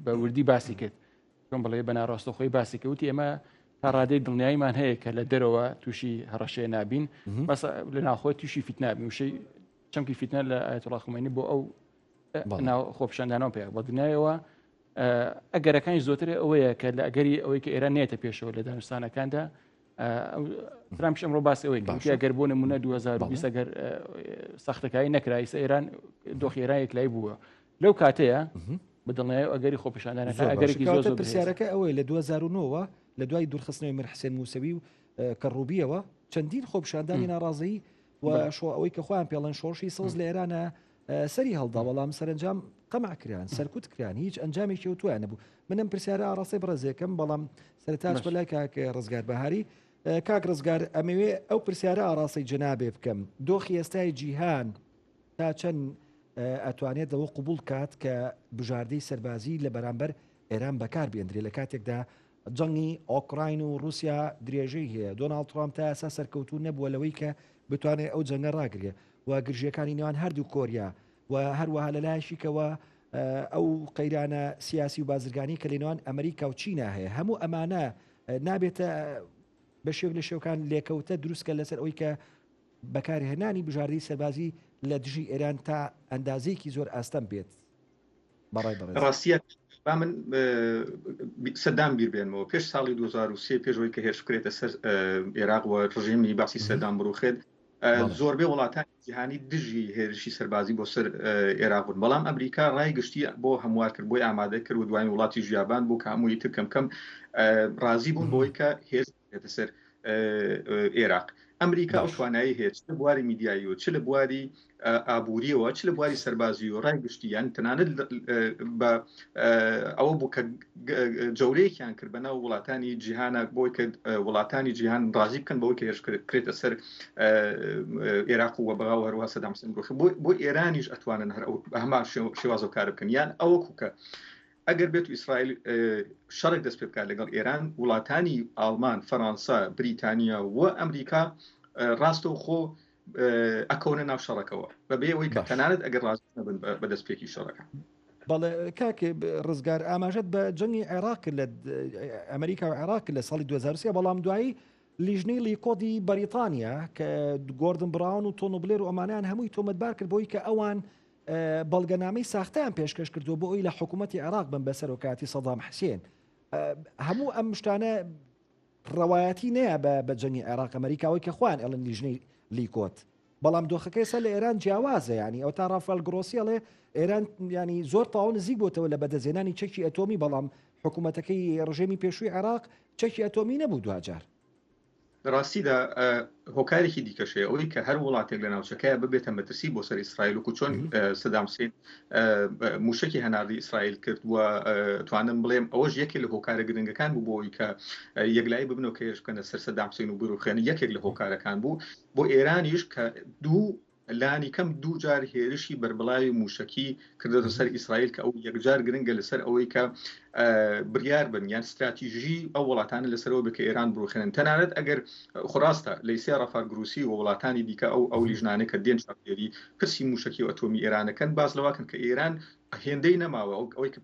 بە وردی باسی کرد، چۆن بڵێ بە ناڕاستەوخۆی باسی کرد، وتی ئێمە تا ڕادەی دڵنیاییمان هەیە کە لە دەرەوە تووشی هەڕەشەیە نابین، بەس لە ناوخۆی تووشی فیتنە نابین. وشەی چەمکی فیتنە لە ئایەتوڵا خومەینی بۆ ئەو ناو خۆپیشاندانەوە پێ بە دنیایەوە ئەگەرەکانی زۆتر ئەوەیە کە لە ئەگەری ئەوەی کە ئێران نێتە پێشەوە لە دانوستانەکاندا ترامپش ئەمڕۆ باسی ئەوەی کرد ئەگەر بۆ نمونە 2020 ئەگەر ساختەکاری نەکرا ئیسە ئێران دۆخی ئێران یەکلایی بووە لەو کاتەیە بە دڵنیایی ئەگەری خۆپیشاندانەکان ئەگەرێکی زۆر زۆر پرسیارەکە ئەوەیە لە 2009ەوە لە دوای دوورخستنەوەی میر حسێن موسەوی و کەڕوبیەوە چەندین خۆپیشاندانی ناڕازیی و شۆ ئەوەی کە خۆیان پێڵەن شۆڕشی سەوز لە ئێرانە سەری هەڵدا بەڵام سەرنجام قەمع کران سەرکوت کران هیچ ئەنجامێکی و تویان نەبوو منم پرسیارە ئاڕاستەی بەڕێزێکم بەڵام سەرتاش بە لای کاک ڕزگار بەهاری کاک ڕزگار ئەمەوێ ئەو پرسیارە ئاڕاستەی جەنابێ بکەم دۆخی ئێستای جیهان تا چەند ئەتوانێت ئەوە قبوڵ کات کە بژاردەی سەربازی لە بەرامبەر ئێران بەکار بێندرێ لە کاتێکدا جەنگی ئۆکراین و رووسیا درێژەی هەیە دۆناڵد ترامپ تا ئێستا سەرکەوتوو نەبووە لەوەی کە بتوانێت ئەو جەنگە ڕاگرێ و گرژیەکانی نێوان هەردوو کۆریا و هەروەها لەلایەکیکەوە ئەو قەیرانە سیاسی و بازرگانی کە لەنێوان ئەمریکا و چینا هەیە هەموو ئەمانە نابێتە بە شێوک لە شێوکان لێکەوتە دروستکە لەسەر ئەوی کە بەکارهێنانی بژاردەی سەربازی لە دژی ئێران تا ئەندازەیەکی زۆر ئاستەم بێت بەڕای بەڕێز. ڕاستیە با من سەدام بیر بێنمەوە پێش ساڵی 2023 پێش ئەوەی کە هێرش بکرێتە سەر ئێراق و ڕژێمی بەعسی سەدام بڕوخێت زۆربەی وڵاتانی جیهانی دژی هێرشی سەربازی بۆ سەر ئێراق بوون بەڵام ئەمریکا ڕای گشتی بۆ هەموار کرد بۆی ئامادە کرد و دوایین وڵاتی ژیابان بوو کە هەمووی تر کەم کەم ڕازی بوون بۆی کە هێرش بکرێتە سەر ئێراق. ئەمریکا ئەو توانایی هەیە چ لە بواری میدیایی و چ لە بواری ئابووریەوە چ لە بواری سەربازی و ڕای گشتی یان تەنانەت بە ئەوە بوو کە جەولەیەکیان کرد بە ناو وڵاتانی جیهانە بۆی کە وڵاتانی جیهان ڕازی بکەن بەوەی کە هێرش کرێتە سەر ئێراق و بەغا و هەروەها سەدام حسێن بڕوخێ بۆ ئێرانیش ئەتوانن هەر ئەو هەمان شێوازە کار بکەن یان ئەوەکو کە ئەگەر بێت و ئیسرائیل شەڕێک دەست پێ بکات لەگەڵ ئێران، وڵاتانی ئاڵمان، فەرانسە، بریتانیا و ئەمریکا ڕاستەوخۆ ئەکەونە ناو شەڕەکەوە بەبێ ئەوەی کە تەنانەت ئەگەر ڕازی نەبن بە دەستپێکی شەڕەکە. بەڵێ کاک ڕزگار ئاماژەت بە جەنگی عێراق کرد لە ئەمریکا و عێراق لە ساڵی 2023 بەڵام دوایی لیژنەی لیکۆدی بەریتانیا کە گۆردن براون و تۆن بلێر و ئەمانیان هەمووی تۆمەتبار کرد بۆی کە ئەوان بەڵگەنامەی ساختەیان پێشکەش کردووە بۆ ئەوی لە حکوومەتی عێراق بن بە سەرۆکاتی سەدام حسێن هەموو ئەم شتانە ڕەوایەتی نەیە بە بە جەنگی عێراق ئەمریکاوەی کە خۆیان ئەڵن لیژنەی لیکۆت بەڵام دۆخەکە ئێستا لە ئێران جیاوازە ینی ئەو تا ڕافال گرۆسی ئەڵێ ئێران ینی زۆر تاو نزیک بۆتەوە لە بەدەستهێنانی چەکی ئەتۆمی بەڵام حکوومەتەکەی ڕژێمی پێشووی عێراق چەکی ئەتۆمی نەبوو دواجار. لە ڕاستیدا هۆکارێکی دیکەش هەیە ئەوەی کە هەر وڵاتێک لە ناوچەکەیە ببێتە مەترسی بۆ سەر ئیسرائیل وەکو چۆن سەدام حوسێن موشکی هەناردی ئیسرائیل کرد و توانم بڵێم ئەوەش یەکێک لە هۆکارە گرنگەکان بوو بۆ ئەوەی کە یەکلایی ببنەوە کە هێرش بکەنە سەر سەدام حوسێن و بروخێن یەکێک لە هۆکارەکان بوو بۆ ئێرانیش کە دوو لانیکەم دووجار هێرشی بەربڵاوی مووشەکی کردۆتە سەر ئیسرائیل کە ئەو یەکجار گرنگە لەسەر ئەوەی کە بریار بن یان ستراتیژی ئەو وڵاتانە لەسەرەوە بێت کە ئێران بڕوخێنن تەنانەت ئەگەر خۆ ڕاستە لەیسیا ڕافار گروسی و وڵاتانی دیکە ئەو ئەو لیژنانەی کە دێن چاودێری پرسی مووشەکی و ئەتۆمی ئێرانەکەن باس لەوەکەن کە ئێران هێندەی نەماوە ئەوەی کە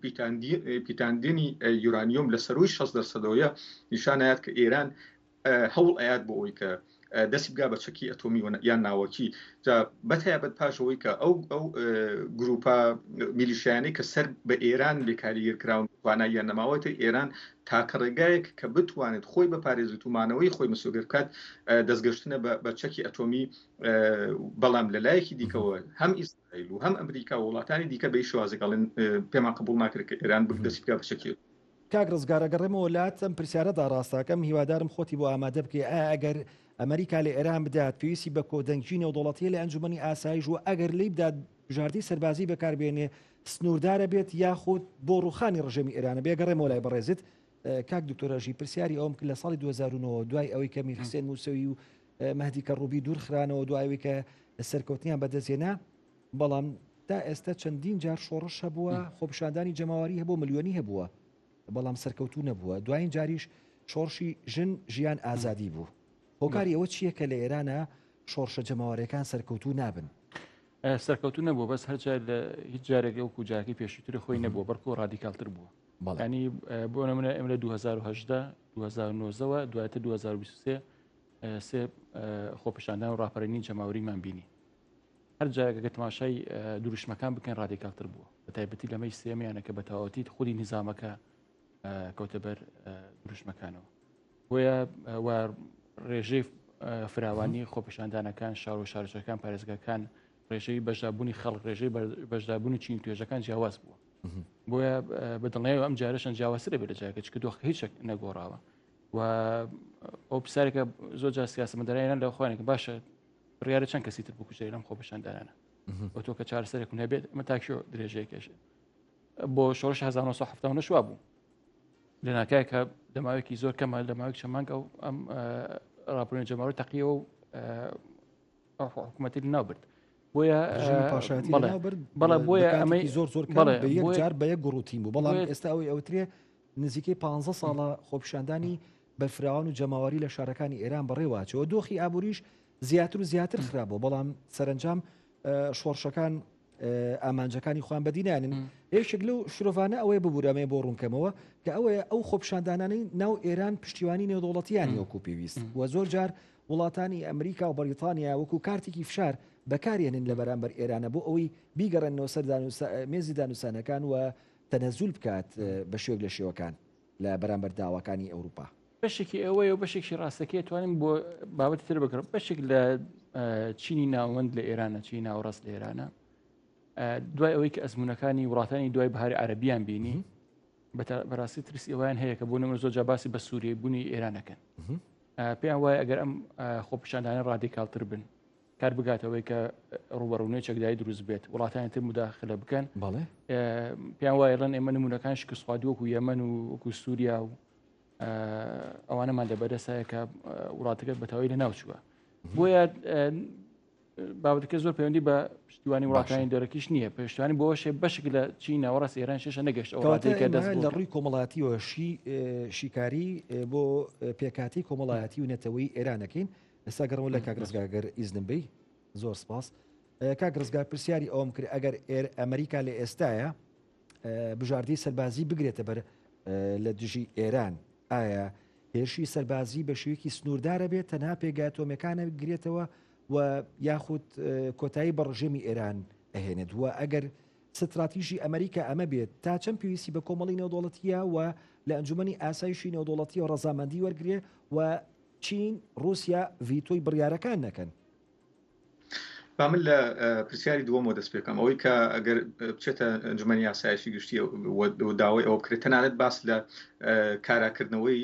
پیتاندنی یورانیۆم لە سەرووی 60 دەرسەدەوەیە نیشانایات کە ئێران هەوڵ ئەیات بۆ ئەوەی کە دەستی بگا بە چەکی ئەتۆمی یان ناوەکی جا بەتایبەت پاش ئەوەی کە ئەو ئەو گروپە میلیشیانەی کە سەر بە ئێران بێکاریگەر کراون تواناییان نەماوەتە ئێران تاکە ڕێگایەک کە بتوانێت خۆی بپارێزێت و مانەوەی خۆی مسۆگەر بکات دەستگەشتنە بە چەکی ئەتۆمی بەڵام لە لایەکی دیکەوە هەم ئیسرائیل و هەم ئەمریکا و وڵاتانی دیکە بە شێوازێک ئەڵێن پێمان قبوڵ ناکرێت کە ئێران دەستی بگا بە چەکی کاک ڕزگار ئەگەڕێمەوە لات ئەم پرسیارە داڕاستاکەم هیوادارم خۆتی بۆ ئامادە بکەی ئایا ئەگەر ئەمریکا لە ئێران بدات پێویستی بە کۆدەنگی نێودەوڵەتیە لە ئەنجومەنی ئاسایش و ئەگەر لی بدات بژاردەی سەربازی بەکاربێنێ سنووردارە بێت یاخود بۆ ڕوخانی ڕژێمی ئێرانە بێگەڕێمەوە لای بەڕێزت کاک دکتۆر هەژی پرسیاری ئەوم کرد لە ساڵی 2009 دوای ئەوەی کە میر حسێن موسەوی و مەهدی کەڕوبی دوورخرانەوە دوای ئەوەی کە سەرکەوتنیان بەدەستهێنا بەڵام تا ئێستا چەندین جار شۆڕش هەبووە، خۆپیشاندانی جەماوەری هەبووە، ملیۆنی هەبووە، بەڵام سەرکەوتوو نەبووە. دوایین جاریش شۆڕشی ژن ژیان ئازادی بوو. هۆکاری ئەوە چییە کە لە ئێرانە شۆڕشە جەماوەریەکان سەرکەوتوو نابن؟ سەرکەوتوو نەبووە، بەس هەر جار لە هیچ جارێک وەکو جارەکەی پێشووتری خۆی نەبووە، بەڵکو ڕادیکاڵتر بووە. ینی بۆ نمونە ئێمە لە 2018 2019 دواتر 2023 سێ خۆپیشاندان و ڕاپەرینی جەماوەریمان بینی. هەر جارێک ئەگەر تەماشای دروشمەکان بکەن ڕادیکاڵتر بووە بە تایبەتی لەمەی سێمیانە کە بە تەواوەتی خودی نیزامەکە کەوتە بەر دروشمەکانەوە بۆیە ڕێژەی فراوانی خۆپیشاندانەکان شار و شارچەکان پارێزگاکان ڕێژەی بەشدابوونی خەڵک ڕێژەی بەشدابوونی چین توێژەکان جیاواز بووە بۆیە بەدڵنیایەوە ئەم جارەشەن جیاوازترە بێت لە جارەکە چکە دۆخ هیچ نەگۆڕاوە و ئەو پرسیارێکە زۆر جار سیاسەتمەداران لە خۆیانێک باشە بڕیارە چەند کەسی تر بکوژێ لەم خۆپیشاندانانە بۆ تۆ کە چارەسەرێک نەبێت ئەمە تاکیۆ درێژەیە کێشێت بۆ شۆڕش 1970 وا بوو لە ناکایە کە دەماوێکی زۆر کەمە لە ماوەی چەند مانگ ئەو ئەم ڕاپۆرین جەماوەری تەقیەوە و حکوومەتی ناوبرد. بۆیە پاشایەتی بەڵێ بۆیە ئەمەی زۆر زۆر بەڵێ بە یەک جار بە یەک گوڕوتین بوو بەڵام ئێستا ئەوەی ئەوترێ نزیکەی پ ساڵە خۆپیشاندانی بەرفراوان و جەماوەری لە شارەکانی ئێران بەڕێواچەوە دۆخی ئابووریش زیاتر و زیاتر خراپ بوو بەڵام سەرنجام شۆڕشەکان ئامانجەکانی خۆیان بەدینانن یەکێک لەو شرۆڤانە ئەوەیە ببورەمێ بۆ ڕوونکەمەوە کە ئەوەیە ئەو خۆپشاندانانەی ناو ئێران پشتیوانی نێودەوڵەتیان وەکو پێویست و زۆر جار وڵاتانی ئەمریکا و بەریتانیا وەکو کارتێکی فشار بەکارێنن لە بەرامبەر ئێرانە بۆ ئەوەی بیگەڕێنەوە سەر مێزی دانوسانەکان و تەنەزول بکات بە شێوەک لە شێوەکان لە بەرامبەر داواکانی ئەوروپا. بەشێکی ئەوەیە و بەشێکی ڕاستەکەی توانین بۆ بابەتی تر بکڕم بەشێک لە چینی ناوەند لە ئێرانە چینی ناوەڕاست لە ئێرانە دوای ئەوەی کە ئەزمونونەکانی وڵاتانی دوای بەهاری عەربیان بینی بەڕاستی ترسی ئەویان هەیە کە بۆ نمونە زۆر جا باسی بە سووریە بوونی ئێرانەکەن پێیان وایە ئەگەر ئەم خۆپیشاندانە ڕادیکاڵتر بن کار بگاتەوەی کە ڕوبەڕوونەوەی چەکداری دروست بێت وڵاتانی تر مداخلە بکەن پێیان وایە ڵێن ئێمە نمونونەکان شکستخواردوو وەکو یەمەن و وەکو سووریا و ئەوانەمان لە بەدەستایە کە وڵاتەکە بەتەواوی لە ناوچووە بۆیە بابەتەکە زۆر پەیوەندی بە پشتیوانی وڵاتانی دەرەکیش نییە پشتیوانی بۆشێ بەشێک لە چین ناوەڕاست ئێران شێشە نەگەشت ئەو ڕادەیە دەست لە ڕووی کۆمەڵاتیەوە شی شیکاری بۆ پێکاتی کۆمەڵایەتی و نەتەوەی ئێرانەکەین ئێستا گەڕەوە لە کاک ڕزگار گەر ئیزنم بی زۆر سپاس کاک ڕزگار پرسیاری ئەوم کرد ئەگەر ئێر ئەمریکا لە ئێستاە بژاردەی سەربازی بگرێتە بەر لە دژی ئێران ئایا هێرشی سەربازی بە شێوەیەکی سنووردارە بێت تەنها پێگە ئەتۆمیەکانە بگرێتەوە و یاخود کۆتایی بە ڕژێمی ئێران ئەهێنێت و ئەگەر ستراتیژی ئەمریکا ئەمە بێت تا چەند پێویستی بە کۆمەڵی نێودەوڵەتیە و لە ئەنجومەنی ئاسایشی نێودەوڵەتیەوە ڕەزامەندی وەرگێ و چین ڕوسیا ڤیتۆی بڕیارەکان نەکەن. با من لە پرسیاری دووەمەوە دەست پێ بکەم ئەوەی کە ئەگەر بچێتە ئەنجومەنی یاسایشی گشتی و داوای ئەوە بکرێت تەنانەت باس لە کاراکردنەوەی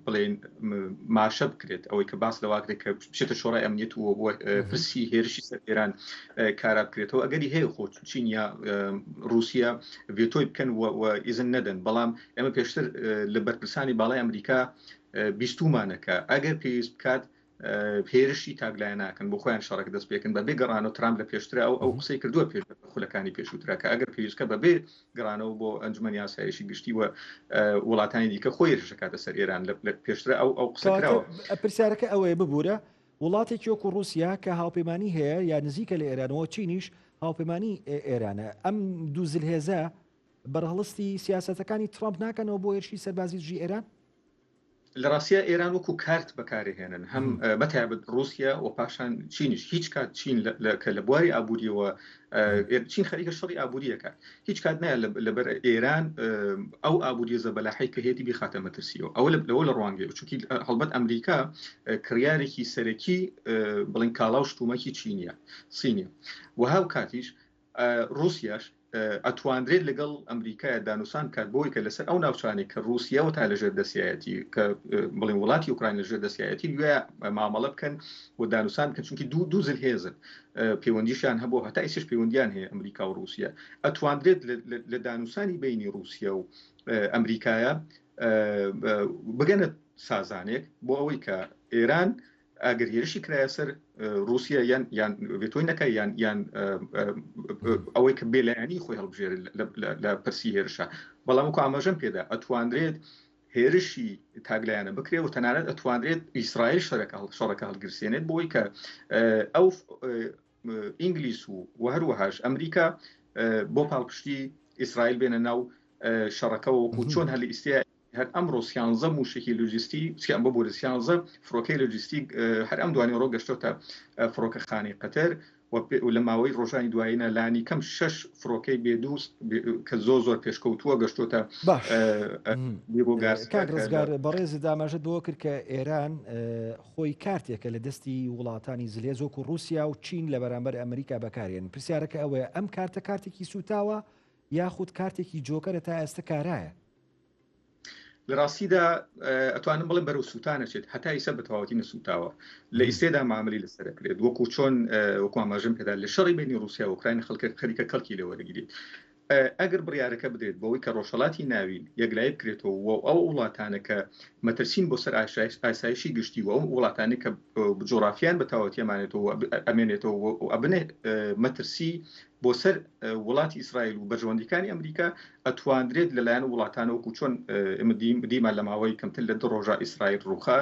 بڵێن ماشە بکرێت ئەوەی کە باس لەواکرێت کە بچێتە شۆڕای ئەمنیەت و پرسی هێرشی سەر ئێران کارا بکرێتەوە ئەگەری هەیە خۆ چین یا رووسیا ڤێتۆی بکەن و ئیزن نەدەن بەڵام ئێمە پێشتر لە بەرپرسانی باڵای ئەمریکا بیستومانە کە ئەگەر پێویست بکات هێرشی تاکلایەنە ناکەن بۆ خۆیان شەڕەکە دەست پێکن بەبێ گەڕانەوە ترامپ لە پێشترا ئەو ئەو قسەی کردووە پێش خولەکانی پێشووترا کە ئەگەر پێویستکە بەبێ گەڕانەوە بۆ ئەنجومەنی ئاسایشی گشتی و وڵاتانی دیکە خۆی هێرش دەکاتە سەر ئێران لە پێشترا ئەو ئەو قسە کراوە. پرسیارەکە ئەوەیە ببوورە وڵاتێکی وەکو ڕووسیا کە هاوپەیمانی هەیە یا نزیکە لە ئێرانەوە چینیش هاوپەیمانی ئێرانە ئەم دوو زلهێزە بەرهەڵستی سیاسەتەکانی ترامپ ناکەنەوە بۆ هێرشی سەربازی دژی ئێران؟ لە ڕاستیا ئێران وەکو کارت بەکارهێنن هەم بەتایبەت ڕووسیا و پاشان چینیش هیچ کات چین کە لە بواری ئابووریەوە چین خەریکە شەڕی ئابووریەکە هیچ کات نایە لەبەر ئێران ئەو ئابووریە زەبەلاحی کە هێتی بیخاتە مەترسیەوە ئەوە لەوە لە ڕوانگەی چونکی هەڵبەت ئەمریکا کڕیارێکی سەرەکی بڵین کاڵا و شتومەکی چینیە سینیە و هاوکاتیش ڕووسیاش ئەتوانرێت لەگەڵ ئەمریکایە دانوسان بکات بۆی کە لەسەر ئەو ناوچانەی کە ڕووسیاوە تا لەژێر دەستیایەتی کە بڵێن وڵاتی ئۆکراین لەژێر دەستیایەتی لێ مامەڵە بکەن و دانوسان بکەن چونکی دوو دوو زلهێزن پەیوەندیشیان هەبوو هەتا ئیسش پەیوەندیان هەیە ئەمریکا و ڕووسیا ئەتواندرێت لە دانوسانی بینی ڕووسیا و ئەمریکایە بگەنە سازانێک بۆ ئەوەی کە ئێران ئەگەر هێرشی کرایە سەر رووسیا یان یان ڤێتۆی نەکە یان یان ئەوەی کە بێلایەنی خۆی هەڵبژێرێت لە پرسی هێرشە بەڵام وەکو ئاماژەم پێدا ئەتوانرێت هێرشی تاگلایەنە بکرێت و تەنانەت ئەتوانرێت ئیسرائیل شەرەکە شەڕەکە هەڵگرسێنێت بۆی کە ئەو ئینگلیس و و هەروەهاش ئەمریکا بۆ پاڵپشتی ئیسرائیل بێنە ناو شەڕەکەەوە وەکو چۆن هەلی ئیستا هەر ئەمڕۆ سیانزە مووشەکی لۆجستی، ببورە سیانزە فڕۆکەی لۆجستی هەر ئەم دوانیوەڕۆ گەشتۆتە فڕۆکەخانەی قەتەر و لە ماوەی ڕۆژانی دوایینە لانی کەم شەش فڕۆکەی بێ دوو کە زۆر زۆر پێشکەوتووە گەشتۆتە باش کاک ڕزگار بەڕێزت ئاماژەت بەوە کرد کە ئێران خۆی کارتێکە لە دەستی وڵاتانی زلێز وەکو ڕووسیا و چین لە بەرامبەر ئەمریکا بەکارێن پرسیارەکە ئەوەیە ئەم کارتە کارتێکی سووتاوە یاخود کارتێکی جۆکەرە تا ئێستا کارایە؟ لە ڕاستیدا ئەتوانم بڵێم بەرەو سووتان ئەچێت هەتا ئیسە بە تەواوەتی نەسووتاوە لە ئیستێدا معاملی لەسەر ئەکرێت وەکو چۆن وەکو ئاماژەم پێدا لە شەڕی بینی ڕووسیا و ئۆکراین خەڵکە خەریکە کەڵکی لێ وەرەگیرێت. ئەگەر بڕیارەکە بدرێت بەوەی کە ڕۆژهەڵاتی ناوین یەکلایی بکرێتەوە و ئەو وڵاتانە کە مەترسین بۆ سەر ئاسایشی گشتی و ئەو وڵاتانەی کە جۆرافیان بە تەواوەتی ئەمانێتەوە و ئەمێنێتەوە و ئەبنە مەترسی بۆ سەر وڵاتی ئیسرائیل و بەرژەوەندیەکانی ئەمریکا ئەتواندرێت لەلایەن وڵاتانە وەکو چۆن ئێمە دیمان لە ماوەی کەمتر لە دو ڕۆژە ئیسرائیل ڕووخا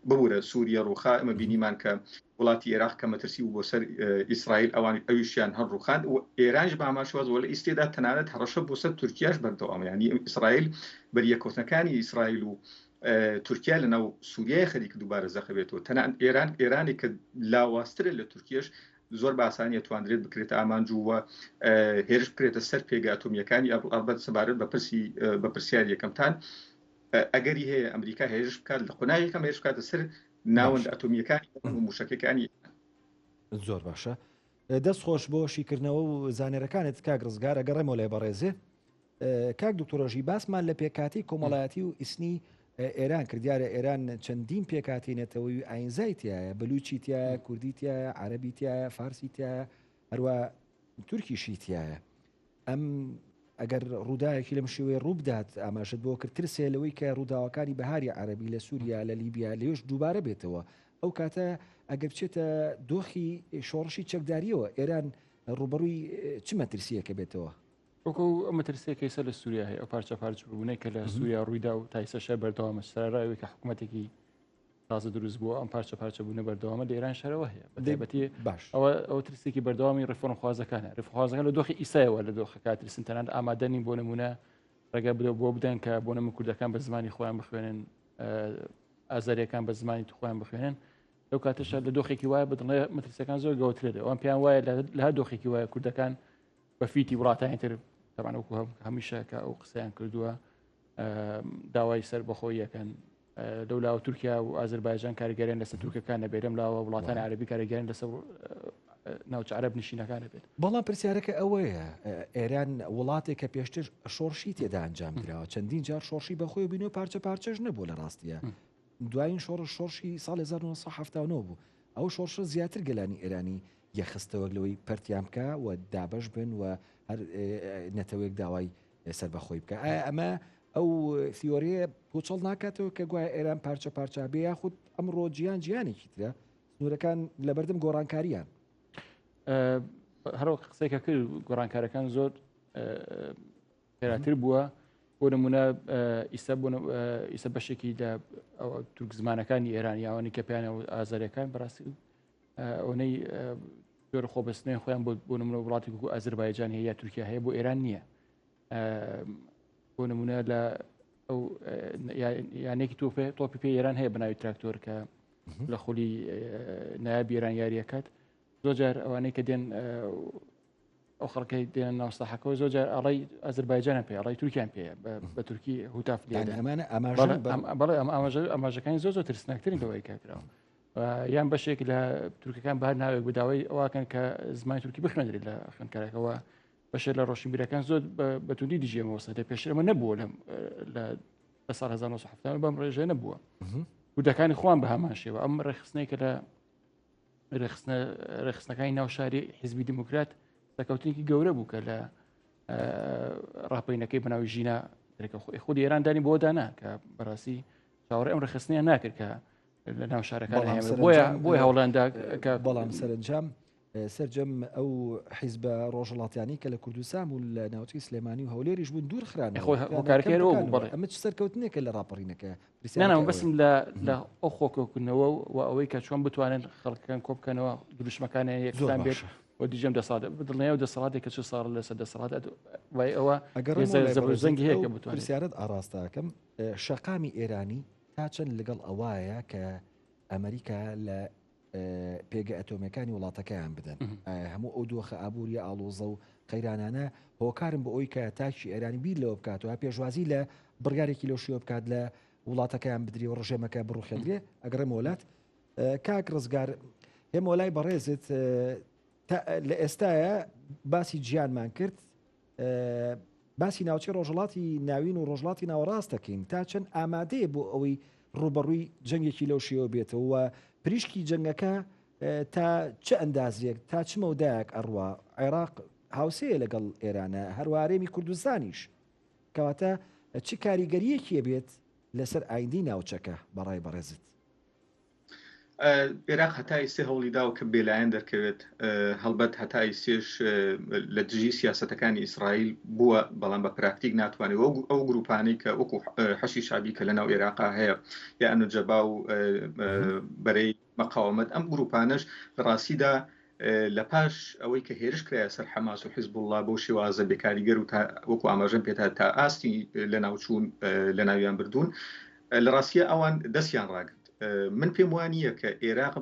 ببورە سووریە ڕووخا ئەمە بینیمان کە وڵاتی ئێراق کە مەترسی بوو بۆ سەر ئیسرائیل ئەوان ئەویشیان هەر ڕووخاند و ئێرانیش بە هەمان شێواز وە لە ئیستێدا تەنانەت هەڕەشە بۆ سەر تورکیاش بەردەوامە یانی ئیسرائیل بەریەککەوتنەکانی ئیسرائیل و تورکیا لە ناو سووریای خەریکە دووبارە زەقە بێتەوە تەنان ئێران ئێرانی کە لاوازترە لە تورکیەش زۆر بە ئاسانی ئەتواندرێت بکرێتە ئامانج و هێرش بکرێتە سەر پێگە ئەتۆمییەکانی ئەڵبەت سەبارەت بە پرسی بە پرسیاری یەکەمتان ئەگەری هەیە ئەمریکا هێرش بکات لە قۆناغی یەکەم هێرش بکاتە سەر ناوەندە ئەتۆمییەکانی و مووشەکەکانی زۆر باشە دەست خۆش بۆ شیکردنەوە و زانێرەکانت کاک ڕزگار ئەگەڕێمەوە لای بەڕێزێ کاک دکتۆرۆژی باسمان لە پێکاتی کۆمەڵایەتی و ئیسنی ئێران کرد دیارە ئێران چەندین پێکاتی نەتەوەی و ئاینزای تایە بلوچی تایە کوردی تایە عەربی تایە فارسی تایە هەروە تورکیشی تایە ئەم ئەگەر ڕووداوێکی لەم شێوەیە ڕووبدات، ئاماژەت بۆ کرد ترس هەیە لەوەی کە ڕووداوەکانی بەهاری عەرەبی لە سووریا، لە لیبیا، لەوێش دووبارە بێتەوە. ئەو کاتە ئەگەر بچێتە دۆخی شۆڕشی چەکدارییەوە، ئێران ڕووبەڕووی چ مەترسییەکە بێتەوە؟ وەکو ئەو مەترسییە کە ئێستا لە سووریا هەیە، ئەو پارچە پارچەبوونەی کە لە سووریا ڕوویدا و تا ئێستاش هەر بەردەوامە، سەرەڕای ئەوەی کە حکوومەتێکی تازە دروست بووە ئەم پارچە پارچە بوونە بەردەوامە لە ئێران شەرەوە هەیە بەتایبەتی باش ئەوە ئەو ترسێکی بەردەوامی ڕفۆرم خوازەکانە ڕفخوازەکان لە دۆخی ئیسایەوە لە دۆخەکە ترسن تەنانەت ئامادە نین بۆ نمونە ڕێگە بدە بۆ بدەن کە بۆ نمە کوردەکان بە زمانی خۆیان بخوێنن ئازاریەکان بە زمانی خۆیان بخوێنن لەو کاتەشە لە دۆخێکی وایە بەدڵێ مەترسیەکان زۆر گەوترێت ئەوان پێیان وایە لە هەر دۆخێکی وایە کوردەکان بە فیتی وڵاتانی تر تەمانەوەکو هەمیشە کە ئەو قسەیان کردووە داوای سەر بەخۆیەکەن لەو لاوە تورکیا و ئازربایجان کاریگەریان لەسەر تورکەکان نەبێت لەم لاوە وڵاتانی عەربی کاریگەریان لەسەر ناوچە عەرەب نشینەکان نەبێت. بەڵام پرسیارەکە ئەوەیە ئێران وڵاتێک کە پێشتر شۆڕشی تێدا ئەنجام دراوە چەندین جار شۆڕشی بەخۆی بینەوە پارچە پارچەش نەبوو لە ڕاستیە دوایین شۆڕش شۆڕشی ساڵ 1979 بوو ئەو شۆڕشە زیاتر گەلانی ئێرانی یەخستەوە لەوەی پەرتیان بکە و دابەش بن و هەر نەتەوەیەک داوای سەربەخۆی بکە ئایا ئەمە ئەو تیۆریە پوچەڵ ناکاتەوە کە گوایە ئێران پارچە پارچە بێ یاخود ئەمڕۆ جیان جیانێکی ترە سنوورەکان لەبەردەم گۆڕانکاریان هەروەک قسەیەکە کرد گۆڕانکارەکان زۆر خێراتر بووە بۆ نمونە ئیستا بۆ ئیستا بەشێکی لە تورک زمانەکانی ئێران یاوانی کە پیانە ئازارەکان بەڕاستی ئەوەی جۆر خۆبەستنەوەی خۆیان بۆ بۆ نمونە وڵاتی وەکو ئازربایجان هەیە یا تورکیا هەیە بۆ ئێران نییە بۆ نمونە لە ئەو یانێکی تۆپێ تۆپی پێ ئێران هەیە بەناوی تراکتۆر کە لە خولی نایاب ئێران یاریەکات زۆر جار ئەوانەی کە دێن ئەو خەڵکەی دێنە ناو ساحەکەەوە زۆر جار ئاڵای ئازربایجانیان پێ ئاڵای تورکیان پێ بە تورکی هوتاف ئەمانە ئاماژە بەڵێ ئەم ئاماژە ئاماژەکانی زۆر زۆر ترسناکترین لەوەی کە کراوە یان بەشێک لە تورکەکان بە هەر ناوێک بداوای ئەوواکەن کە زمانی تورکی بخوێندرێت لە خوێندکارەکەەوە بەشێک لە ڕۆشنبیرەکان زۆر بە توندی دژی ئەمە وەستە پێشتر ئەمە نەبووە لەم لە ساڵ 1970 بەم ڕێژەیە نەبووە کوردەکانی خۆیان بە هەمان شێوە ئەم ڕێکخستنەی کە لە ڕێکخستنەکانی ناو شاری حیزبی دیموکرات سەرکەوتنێکی گەورە بوو کە لە ڕاپەینەکەی بەناوی ژینا دەرەکە خۆی خودی ئێران دانی بۆ دانا کە بەڕاستی چاوەڕێ ئەم ڕێکخستنیان ناکرد کە لە ناو شارەکان بۆیە بۆی هەوڵیاندا کە بەڵام سەرنجام سەرجەم ئەو حیزبە ڕۆژهەڵاتیانەی کە لە کوردستان بوون لە ناوچەی سلێمانی و هەولێریش بوون دوور خرانەوە. خۆی هۆکارەکەی ئەوە بوو، بەڵێ. ئەمە چ سەرکەوتنێکە لە ڕاپەڕینەکە؟ نا نا بەسم لە لە ئەو خۆکۆکردنەوە و ئەوەی کە چۆن بتوانن خەڵکەکان کۆ بکەنەوە دروشمەکانیان یەکسان بێت و دژەم دەسەڵات دڵنیای و دەسەڵاتێک کە چ ساڵ لەسەر دەسەڵات وای ئەوە ئەگەر زەنگی هەیە کە بتوانێت پرسیارت ئاڕاستەکەم شەقامی ئێرانی تا چەند لەگەڵ ئەوایە کە ئەمریکا لە پێگە ئەتۆمیەکانی وڵاتەکەیان بدەن. ئایا هەموو ئەو دۆخە ئابووریە ئاڵۆزە و قەیرانانە هۆکارن بۆ ئەوی کە تاکی ئێرانی بیر لەوە بکاتەوە پێشوازی لە بڕیارێکی لەو شێوە بکات لە وڵاتەکەیان بدرێ و ڕژێمەکە بڕوخێندرێ؟ ئەگەڕێمەوە لات کاک ڕزگار هێمەوە لای بەڕێزت لە ئێستاە باسی جیانمان کرد باسی ناوچەی ڕۆژهەڵاتی ناوین و ڕۆژهەڵاتی ناوەڕاست دەکەین، تا چەند ئامادەیە بۆ ئەوەی ڕووبەڕووی جەنگێکی لەو شێوە بێتەوە و پریشکی جەنگەکە تا چ ئەندازیەک تا چ مەودایەک ئەڕوا؟ عێراق. هاوسێیە لەگەڵ ئێرانە، هەروەها هەرێمی کوردستانیش. کەواتە چ کاریگەرییەکی ئەبێت لەسەر ئایندەی ناوچەکە بە ڕای بەڕێزت؟ عێراق هەتا ئیستێ هەوڵی داوە کە بێلایەن دەرکەوێت، هەڵبەت هەتا ئیستێش لە دژی سیاسەتەکانی ئیسرائیل بووە، بەڵام بە پراکتیک ناتوانێت وەک ئەو گروپانەی کە وەکو حەشی شەعبی کە لەناو عێراقا هەیە یا نوجەبا و بەرەی مەقاومەت، ئەم گروپانەش لە ڕاستیدا لە پاش ئەوەی کە هێرش کرایە سەر حەماس و حیزبوڵڵا بەو شێوازە بێکاریگەر و تا وەکو ئاماژەم پێدا تا ئاستی لەناوچوون لەناویان بردوون، لە ڕاستیە ئەوان دەستیان ڕاگرت. من پێم وا نییە کە ئێراق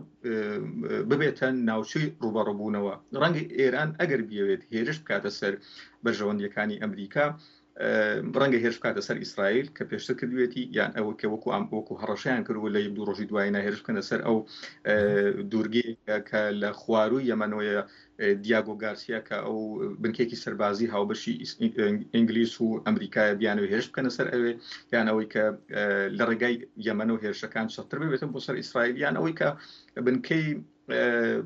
ببێتە ناوچەی ڕووبەڕووبوونەوە. ڕەنگە ئێران ئەگەر بیەوێت هێرش بکاتە سەر بەرژەوەندییەکانی ئەمریکا، ڕەنگە هێرش بکاتە سەر ئیسرائیل کە پێشتر کردوێتی، یان ئەوە کە وەکو ئەم وەکو هەڕەشەیان کردووە لە یەک دوو ڕۆژی دوایینا هێرش بکەنە سەر ئەو دوورگەیە کە لە خوارووی یەمەنەوەیە، دیاگۆ گارسیا کە ئەو بنکێکی سەربازی هاوبەشی ئینگلیس و ئەمریکایە بیانەوە هێرش بکەنە سەر ئەوێ، یان ئەوەی کە لە ڕێگای یەمەن و هێرشەکان چڕتر ببێتن بۆ سەر ئیسرائیل، یان ئەوەی کە بنکەی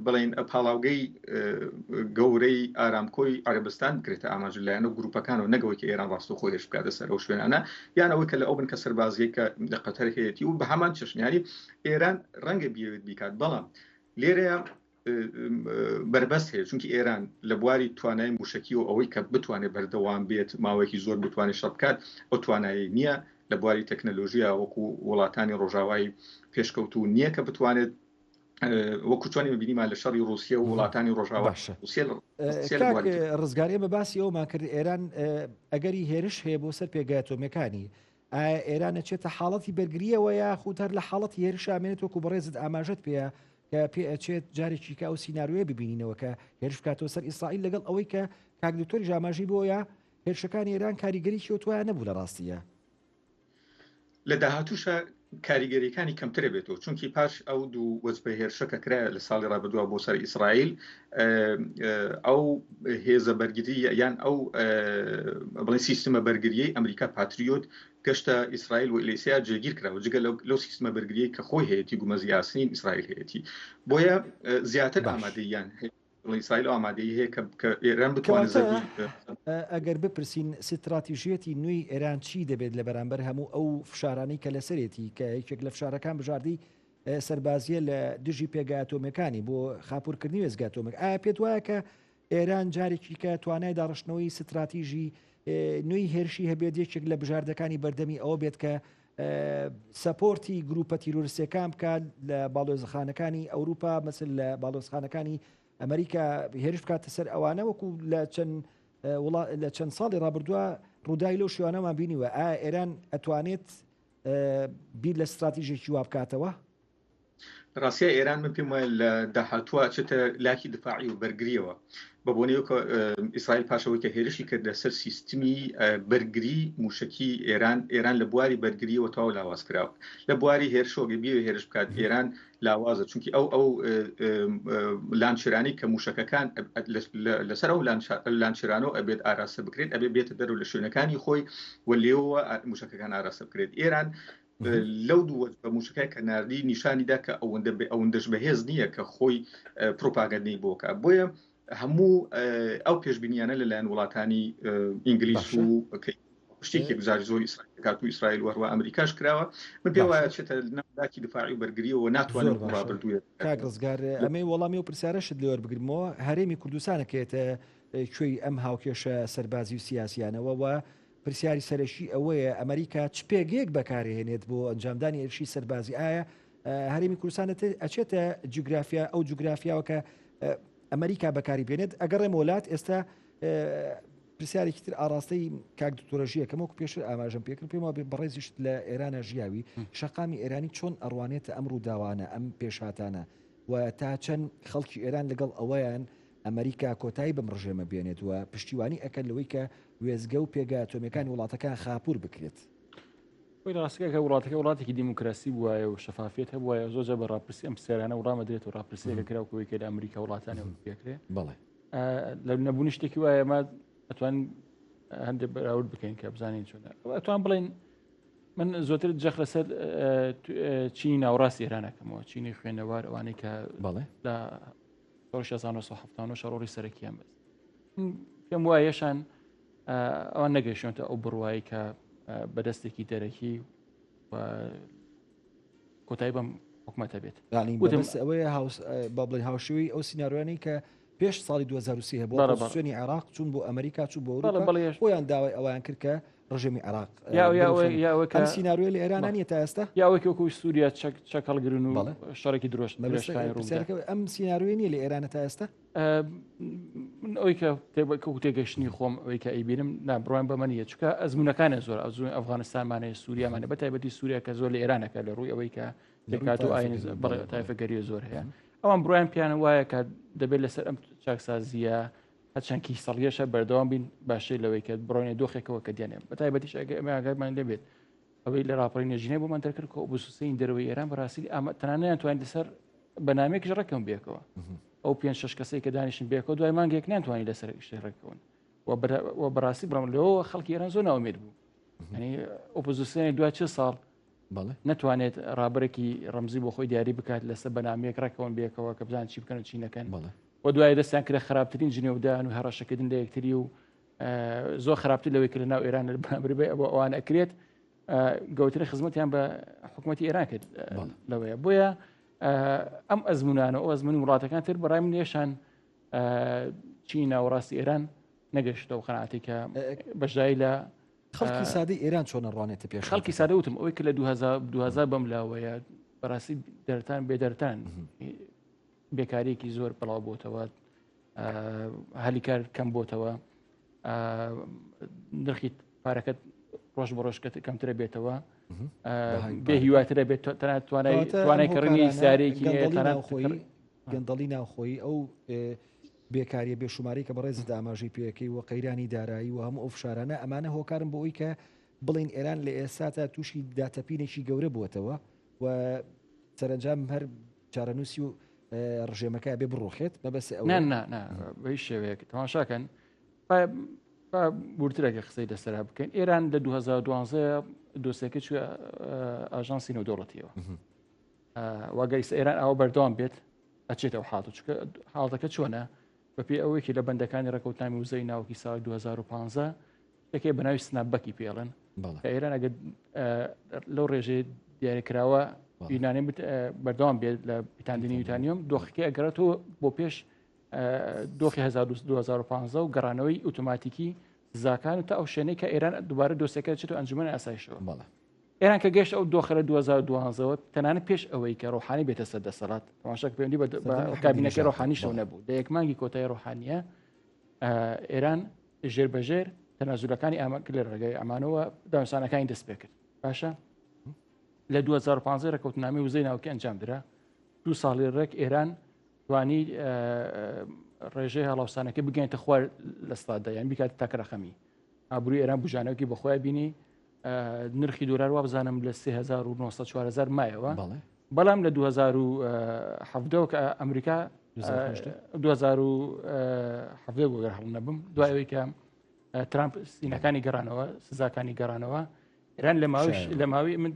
بڵێن پاڵاوگەی گەورەی ئارامکۆی عەرەبستان بکرێتە ئامانج لایەن و گروپەکانەوە، نەگەوەی کە ئێران ڕاستەوخۆ هێرش بکاتە سەر ئەو شوێنانە، یان ئەوەی کە لە ئەو بنکە سەربازیەی کە لە قەتەر هەیەتی و بە هەمان چەشنیاری ئێران ڕەنگە بیەوێت بیکات، بەڵام لێرەیە بەربەست هەیە، چونکی ئێران لە بواری توانای موشکی و ئەوەی کە بتوانێت بەردەوام بێت ماوەیەکی زۆر بتوانێت شەڕ بکات ئەو توانایی نییە، لە بواری تەکنەلۆژیا وەکو وڵاتانی ڕۆژاوای پێشکەوتوو نییە کە بتوانێت وەکو چۆنی بینیمان لە شەڕی ڕوسیە و وڵاتانی ڕۆژاوا. باشە کاک ڕزگار، ئێمە باسی ئەومان کرد ئێران ئەگەری هێرش هەیە بۆ سەر پێگە ئەتۆمیەکانی، ئایا ئێران ئەچێتە حاڵەتی بەرگرییەوە یاخود هەر لە حاڵەتی هێرشا ئەمێنێت وەکو بەڕێزت ئاماژەت پێیە کە پێ ئەچێت جارێکی کە ئەو سیناریۆیە ببینینەوە کە هێرش بکاتەوە سەر ئیسرائیل لەگەڵ ئەوەی کە کاک دکتۆریش ئاماژەی بۆیە هێرشەکانی ئێران کاریگەریی ئەوتۆیان نەبوو لە ڕاستیە. لە داهاتووشا کاریگەریەکانی کەمترە بێتەوە چونکی پاش ئەو دوو وەجبە هێرشە کە کرا لە ساڵی ڕابردووە بۆ سەر ئیسرائیل ئەو هێزە بەرگری یان ئەو بڵێن سیستمە بەرگریەی ئەمریکا پاتریۆت گەشتە ئیسرائیل و ئلیسیا جێگیر کراوە جگە لەو سیستمە بەرگریەی کە خۆی هەیەی گومەزی ئاسنین ئیسرائیل هەیەی بۆیە زیاتر ئامادەیان هەیە ئیسرائیل ئامادەیی هەیە کە ئێران بتوانێت زەوی ئەگەر بپرسین ستراتیژیەتی نوێی ئێران چی دەبێت لە بەرامبەر هەموو ئەو فشارانەی کە لەسەرێتی کە یەکێک لە فشارەکان بژاردەی سەربازیە لە دژی پێگە ئەتۆمیەکانی بۆ خاپورکردنی وێستگە ئەتۆمیک ئایا پێت وایە کە ئێران جارێکی کە توانای داڕشتنەوەی ستراتیژی نوێی هێرشی هەبێت یەکێک لە بژاردەکانی بەردەمی ئەوە بێت کە سەپۆرتی گروپە تیرۆریستیەکان بکات لە باڵۆزخانەکانی ئەوروپا مەسل لە باڵۆزخانەکانی ئەمریکا هێرش بکاتە سەر ئەوانە وەکو لە چەند لە چەند ساڵی ڕابردووە ڕووداوی لەو شوانەمان بینیوە ئایا ئێران ئەتوانێت بیر لە ستراتیژێکی وا بکاتەوە؟ ڕاستە ئێران من پێم وایە لە داهاتووە چێتە لاکی دفاعی و بەرگریەوە بە بۆنەی کە ئیسرائیل پاشەوەی کە هێرشی کرد لەسەر سیستمی بەرگری موشکی ئێران ئێران لە بواری بەرگریەوە تەواو لاواز کراوە لە بواری هێرشۆگە بیێ هێرش بکات ئێران لاوازە چونکی ئەو ئەو لانچرانی کە موشەکەکان لەسەر ئەو لانچرانەوە ئەبێت ئاراستە بکرێت ئەبێ بێتە دەرو لە شوێنەکانی خۆی و لێوە موشەکەکان ئاراستە بکرێت ئێران لەو دوو وەجبە موشەکای کە ناردی نیشانی دا کە ئەوەندە بێ ئەوەندەش بەهێز نییە کە خۆی پروپاگەندەی بۆ کا بۆیە هەموو ئەو پێشبینیانە لەلایەن وڵاتانی ئینگلیس و شتێکی گوزاری زۆر ئیسرائیل دەکات و ئیسرائیل وەروە ئەمریکاش کراوە من پێ وایە چێتە ناولاکی دفاعی و بەرگریەوە ناتوانێت ڕابردووێت کاک ڕزگار ئەمەی وەڵامی و پرسیارەشت لێ وەربگرمەوە هەرێمی کوردستانەکەێتە کوێی ئەم هاوکێشە سەربازی و سیاسیانەوە و پرسیاری سەرەکی ئەوەیە ئەمریکا چ پێگەیەک بەکارهێنێت بۆ ئەنجامدانی هێرشی سەربازی؟ ئایا هەرێمی کوردستان ئەچێتە جوگرافیا ئەو جوگرافیاوە کە ئەمریکا بەکاری بێنێت؟ ئەگەڕێم وڵات ئێستا پرسیارێکی تر ئاراستەی کاک دکتۆرەژیەکەم وەکو پێشتر ئاماژەم پێکرد پێم وابێ بەڕێزیشت لە ئێرانە ژیاوی شەقامی ئێرانی چۆن ئەڕوانێتە ئەم ڕووداوانە ئەم پێشهاتانە و تا چەند خەڵکی ئێران لەگەڵ ئەوەیان ئەمریکا کۆتایی بەم ڕژێمە بێنێت و پشتیوانی ئەکەن لەوەی کە وێستگە و پێگە ئەتۆمیەکانی وڵاتەکان خاپوور بکرێت. خۆی ڕاستەکە کە وڵاتەکە وڵاتێکی دیموکراسی بوایە و شەفافیەت هەبوایە زۆر جار بە ڕاپرسی ئەم پرسیارانە وڵام ئەدرێت و ڕاپرسیەکە کرا و کەوەی کە لە ئەمریکا وڵاتانی پێکرێ بەڵێ لە نەبوونی شتێکی وایە ما ئەتوان هەندێک بەراورد بکەین کە بزانین چۆنە ئەتوان بڵێن من زۆتر جەخ لەسەر چینی ناوەڕاست ئێرانەکەمەوە چینی خوێنەوار ئەوانەی کە بەڵێ لە شۆڕشی 1970 ڕۆڵی سەرەکیان بەست. پێم وایە یەشان ئەوان نەگەیشتونەتە ئەو بڕوایی کە بەدەستێکی دەرەکی و کۆتایی بەم حکومەتە بێت. یانی مەبەست ئەوەیە هاوس با بڵێین هاوشێوەی ئەو سیناریۆیانەی کە پێش ساڵی 2023 هەبوو بەڵێ، بەڵێ. ئۆپۆزسیۆنی عێراق چوون بۆ ئەمریکا چوو بۆ بەڵێ، ئەوروپا بەڵێ، یش- خۆیان داوای ئەویان کرد کە ڕژێمی عێراق اه، یا یا ئەوەی- بڕوخێنن. یا ئەوەی کە ئەم سیناریۆیە لە ئێرانە بەڵێ. نییە تا ئێستا یا ئەوەی کە وەکو سووریا چەک چەک هەڵگرن و بەڵێ. شەڕێکی درۆش مەبەست درێژخایەن ڕوو بدات. پرسیارەکە ئەم سیناریۆیە نییە لە ئێرانە تا ئێستا من ئەوی کە وەکو تێگەشتنی خۆم ئەوەی کە ئەیبینم نا بڕوام بەمە نییە چونکە ئەزمونونەکانیان زۆر ئەزمون ئەفغانستانمانەیە سووریامانە بە تایبەتی سووریا کە زۆر لە ئێرانەکە لە ڕووی ئەوەی کە پێکات و ئاین بەڵێ تایفەگەریە زۆر هەیە ئەوان بڕوایان پیانە وایە کە دەبێت لەسەر ئەم چاکسازیە هەرچەند کیسەڵیەشە بەردەوام بین باشتر لەوەی کە بڕۆینە دۆخێکەوە کە دیانێ بە تایبەتیش ئەگەر ئەمە ئاگایمان لێبێت ئەوەی لە ڕاپەڕینە ژینای بۆمان دەرکرد کە ئۆپۆزیسیۆنی دەرەوەی ئێران بەڕاستی ئەمە تەنانەیان توانین لەسەر بەنامێکیش ڕێککەون بێکەوە ئەو پێنج شەش کەسەی کە دانیشن بێکەوە دوای مانگێک نانتوانی لەسەر شتێک ڕێککەون و بەڕاستی بڕم لەوە خەڵکی ئێران زۆر ناومێت بوو ینی ئۆپۆزیسیۆنی دوای چه ساڵ نەتوانێت ڕابەرێکی ڕەمزی بۆ خۆی دیاری بکات لەسەر بەنامەیەک ڕێکەوەن بێکەوە کە بزان چی بکەن و چی نەکەن و دوای دەستیان کرد خراپترین جنێودان و هەڕەشەکردن لە یەکتری و زۆر خراپتر لەوەی کە لە ناو ئێران بەرامبەر بە ئەوان ئەکرێت گەوترین خزمەتیان بە حکوومەتتی ئێران کرد لەوەیە بۆیە ئەم ئەزمونانە ئەو ئەزمموی وڵاتەکان تر بەڕای من نێشان چی ناوەڕاستی ئێران نەگەشتەوە قەناعەتی کە بەشداری لە خەڵکی سادەی ئێران چۆن ئەڕوانێتە پێش خەڵکی سادە وتم ئەوەی کە لە 2000 بەم لاوەیە بەڕاستی دەرتان بێدەرتان بێکاریەکی زۆر بڵاو بۆتەوە هەلیکار کەم بۆتەوە نرخی پارەکەت ڕۆژ بە ڕۆژ کەمترە بێتەوە بێ هیواترە بێت تەنانەت توانای توانای کڕینی سارێکی گەندەڵی ناوخۆیی ئەو بێکاریە بێشوماری کە بەڕێزت ئاماژەی پێەکەی و قەیرانی دارایی و هەموو ئەو فشارانە ئەمانە هۆکارن بۆ ئەوی کە بڵین ئێران لە ئێستاتا تووشی داتەپینێکی گەورە بووەتەوە و سەرنجام هەر چارەنووسی و ڕژێمەکە بێ بڕوخێت مەبەست ئەو بە شێوەیەک تەماشاکەن وردترەکە قسەی لەسەر بکەین ئێران لە 2012 دۆسێکە چوە ئاژانسی نێودەوڵەتیەوە واگەیس ئێران ئەوە بەردەوام بێت ئەچێتەوە حاڵ چکە حاڵەتەکە چۆنە بەپێی ئەوەیەکی لە بەندەکانی ڕێکەوتنامی وزەی ناوکی ساڵی 2015 یەکێ بە ناوی سنابەکی پێڵن کە ئێران ئەگەر لەو ڕێژەی دیاریکراوە یونانی بەردەوام بێت لە پیتاندنی یوتانیۆم دۆخەکەی ئەگەڕێتەوە بۆ پێش دۆخی 2015 و گەڕانەوەی ئۆتۆماتیکی سزاکان و تا ئەو شوێنەی کە ئێران دووبارە دۆسەکە چێت و ئەنجومەنی ئاسایشەوە ئێران کە گەشت ئەو دۆخە لە 2012ەوە تەنانەت پێش ئەوەی کە ڕۆحانی بێتە سەر دەسەڵات تەماشاکە پەیوەندی بە کابینەکەی ڕۆحانیشەوە نەبوو لە یەک مانگی کۆتایی ڕۆحانیە ئێران ژێر بەژێر تەنازولەکانی ئامە لە ڕێگەی ئەمانەوە دانوسانەکانی دەست پێ کرد باشە لە 2015 ڕێککەوتنامەی وزەی ناوکی ئەنجام درا دوو ساڵی ڕێک ئێران توانی ڕێژەی هەڵاوسانەکە بگەێنتە خوار لە سادا یان بیکات تاکە ڕەقەمی ئابووری ئێران بژانەوەکی بەخۆی بینی نرخی دۆلار وابزانم لە 3900 4000 مایەوە بەڵام لە 2017 کە ئەمریکا 2017 بۆ گەر هەڵ نەبم دوای ئەوەی کە ترامپ سینەکانی گەڕانەوە سزاکانی گەڕانەوە ئێران لە ماوەی لە ماوەی من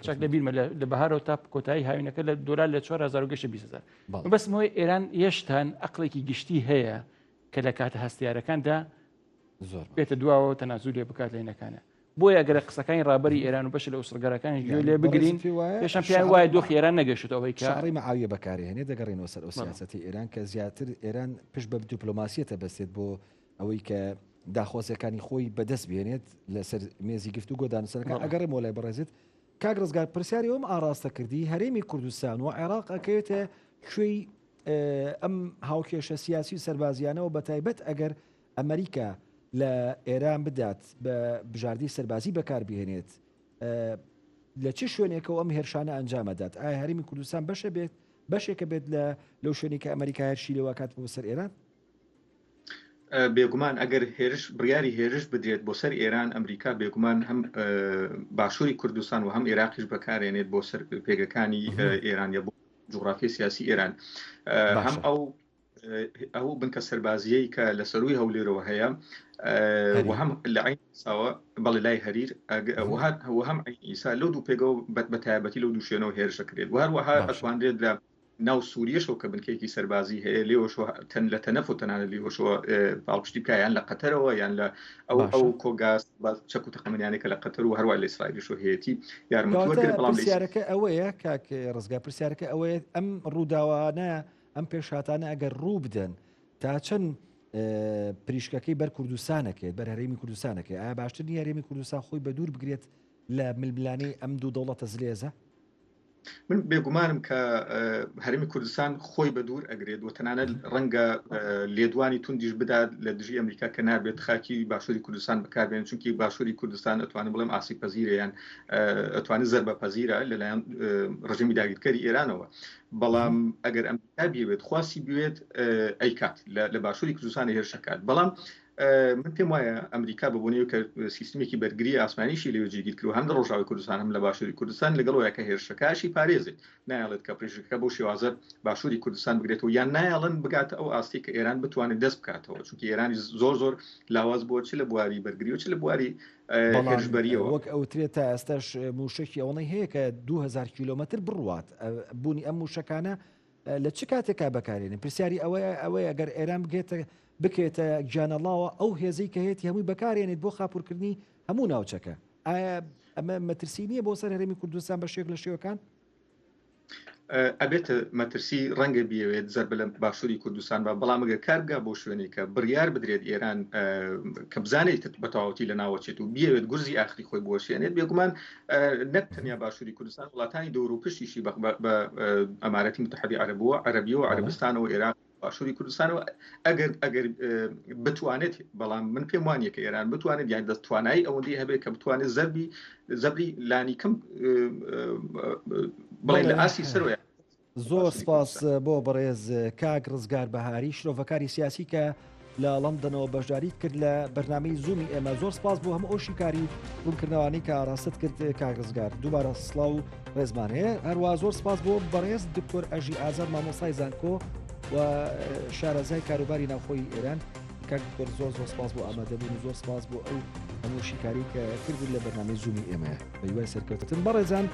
چاک لە بیرمە لە بەهارەوە تا کۆتایی هاوینەکە لە دۆلار لە 4000 گەشتە 20000 بەسمەوەی ئێران یەشتان ئەقلێکی گشتی هەیە کە لە کاتە هەستیارەکاندا زۆر بێتە دواوە تەنازول لێ بکات لە هینەکانە بۆیە ئەگەر قسەکانی ڕابەری ئێران و بەشی لە ئوسڵگەرەکانیش گوێ لێ بگرین پێشان پێیان وایە دۆخی ئێران نەگەشتووە ئەوەی کە شاڕی مەعاویە بەکارهێنێ دەگەڕێنەوە سەر ئەو سیاسەتی ئێران کە زیاتر ئێران پشت بە دیپلۆماسیەتە بەستێت بۆ ئەوەی کە داخوازیەکانی خۆی بەدەست بهێنێت لەسەر مێزی گفتوگۆ دانوسەکان ئەگەڕێمەوە لای بەڕێزت کاک ڕزگار پرسیاری ئەوم ئاڕاستە کردی هەرێمی کوردستان و عێراق ئەکەوێتە کوێی ئەم هاوکێشە سیاسی و سەربازیانەوە بەتایبەت ئەگەر ئەمریکا لە ئێران بدات بە بژاردەی سەربازی بەکاربهێنێت لە چ شوێنێکەوە ئەم هێرشانە ئەنجامەدات ئایا هەرێمی کوردستان بەشە بێت بەشێکە بێت لە لەو شوێنی کە ئەمریکا هێرشی لێواکات بۆ سەر ئێران؟ بێگومان ئەگەر هێرش بڕیاری هێرش بدرێت بۆ سەر ئێران ئەمریکا بێگومان هەم باشووری کوردستان و هەم عێراقیش بەکارێنێت بۆ سەر پێگەکانی ئێران یا بۆ جوغرافی سیاسی ئێران هەم ئەو ئەو بنکە سەربازیەی کە لە سەروی هەولێرەوە هەیە و هەم لە عین ئیساوە بەڵێ لای هەریر و هەم عین ئیسا لەو دوو پێگەوە بە تایبەتی لەو دوو شوێنەوە هێرش دەکرێت و هەروەها ئەتوانرێت لە. ناو سووریەشەوە کە بنکەیەکی سەربازی هەیە لێوەشەوە تەن لە تەنەف و تەنانەت لێوەشەوە پاڵپشتی بکە یان لە قەتەرەوە یان لە ئەو ئەو کۆگاز چەک و تەقەمەنیانەی کە لە قەتەر و هەروە لە ئیسرائیلیشەوە هەیەتی یارمەتی وەرگرێت بەڵام پرسیارەکە ئەوەیە کاک ڕزگار پرسیارەکە ئەوەیە ئەم ڕووداوانە ئەم پێشهاتانە ئەگەر ڕوو بدەن تا چەند پریشکەکەی بەر کوردستانەکەێت بەر هەرێمی کوردستانەکەی ئایا باشتر نیە هەرێمی کوردستان خۆی بە دوور بگرێت لە ململانێی ئەم دوو دەوڵەتە زلێزە؟ من بێگومانم کە هەرێمی کوردستان خۆی بە دوور ئەگرێت و تەنانەت ڕەنگە لێدوانی توندیش بدات لە دژی ئەمریکا کە نابێت خاکی باشووری کوردستان بەکاربێن چونکی باشووری کوردستان ئەتوانم بڵێم ئاسی پەزیرە یان ئەتوانێت زەربە پەزیرە لەلایەن ڕژێمی داگیرکەری ئێرانەوە بەڵام ئەگەر ئەمریکا بێت خواستی بوێت ئەیکات لە باشووری کوردستان هێرشەکات بەڵام من پێم وایە ئەمریکا بە بۆنەی کە سیستمێکی بەرگری ئاسمانیشی لەوێ جێگیر کردووە هەم لە ڕۆژاوای کوردستان هەم لە باشووری کوردستان لەگەڵ وایە کە هێرشەکەشی پارێزێت نایەڵێت کە پرێژەکە بەو شێوازە باشووری کوردستان بگرێتەوە یان نایەڵن بگاتە ئەو ئاستی کە ئێران بتوانێت دەست بکاتەوە چونکە ئێرانی زۆر زۆر لاواز بووە چ لە بواری بەرگری و چ لە بواری هێرشبەریەوە وەک ئەوترێت تا ئێستاش موشکی ئەوەی هەیە کە 2000 کیلومتر بڕوات بوونی ئەم موشەکانە لە چ کاتێکا بەکارێنن؟ پرسیاری ئەوەیە ئەوەیە گەر ئێران بگێتە بکەوێتە گیانەڵاوە ئەو هێزەی کە هەیەتی هەمووی بەکارێنێت بۆ خاپورکردنی هەموو ناوچەکە ئایا ئەمە مەترسی نییە بۆ سەر هەرێمی کوردستان بە شێک لە شێوەکان؟ ئەبێتە مەترسی ڕەنگە بیەوێت زەربە لە باشووری کوردستان بە بەڵام ئەگەر کار بگا بۆ شوێنێک کە بڕیار بدرێت ئێران کە بزانێت بە تەواوەتی لە ناوەچێت و بیەوێت گورزی ئاخری خۆی بوەشێنێت بێگومان نەک تەنیا باشووری کوردستان وڵاتانی دەور و پشتیشی بە ئەمارەتی متحدی عەرەبووە عەرەبیەوە عەرەبستانەوە ئێراق باشووری کوردستانەوە ئەگەر ئەگەر بتوانێت بەڵام من پێم وانە کە ئێران بتوانێت یان دەست توانایی ئەوەندەی هەبێت کە بتوانێت زەربی زەبری لانی کەم بڵێ لە ئاسی سەرۆیە زۆر سپاس بۆ بەڕێز کاک ڕزگار بەهاری شرۆڤەکاری سیاسی کە لە لەندەنەوە بەشداریت کرد لە بەرنامەی زوومی ئێمە زۆر سپاس بۆ هەموو ئەو شیکاری ڕوونکردنەوانی کە ئاراستت کرد کاک ڕزگار دووبارە سڵاو و ڕێزمان هەیە هەروە زۆر سپاس بۆ بەڕێز دکتۆر ئەژی ئازاد مامۆستای زانکۆ و شارەزای کاروباری ناوخۆی ئێران کاک دکتۆر زۆر زۆر سپاس بۆ ئامادەبوون و زۆر سپاس بۆ ئەو هەموو شیکاری کە کردن لە بەرنامەی زوومی ئێمە بە هیوای سەرکەوتن بەڕێزان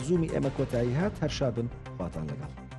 زوومی ئێمە کۆتایی هات هەر شادن خواتان لەگەڵ.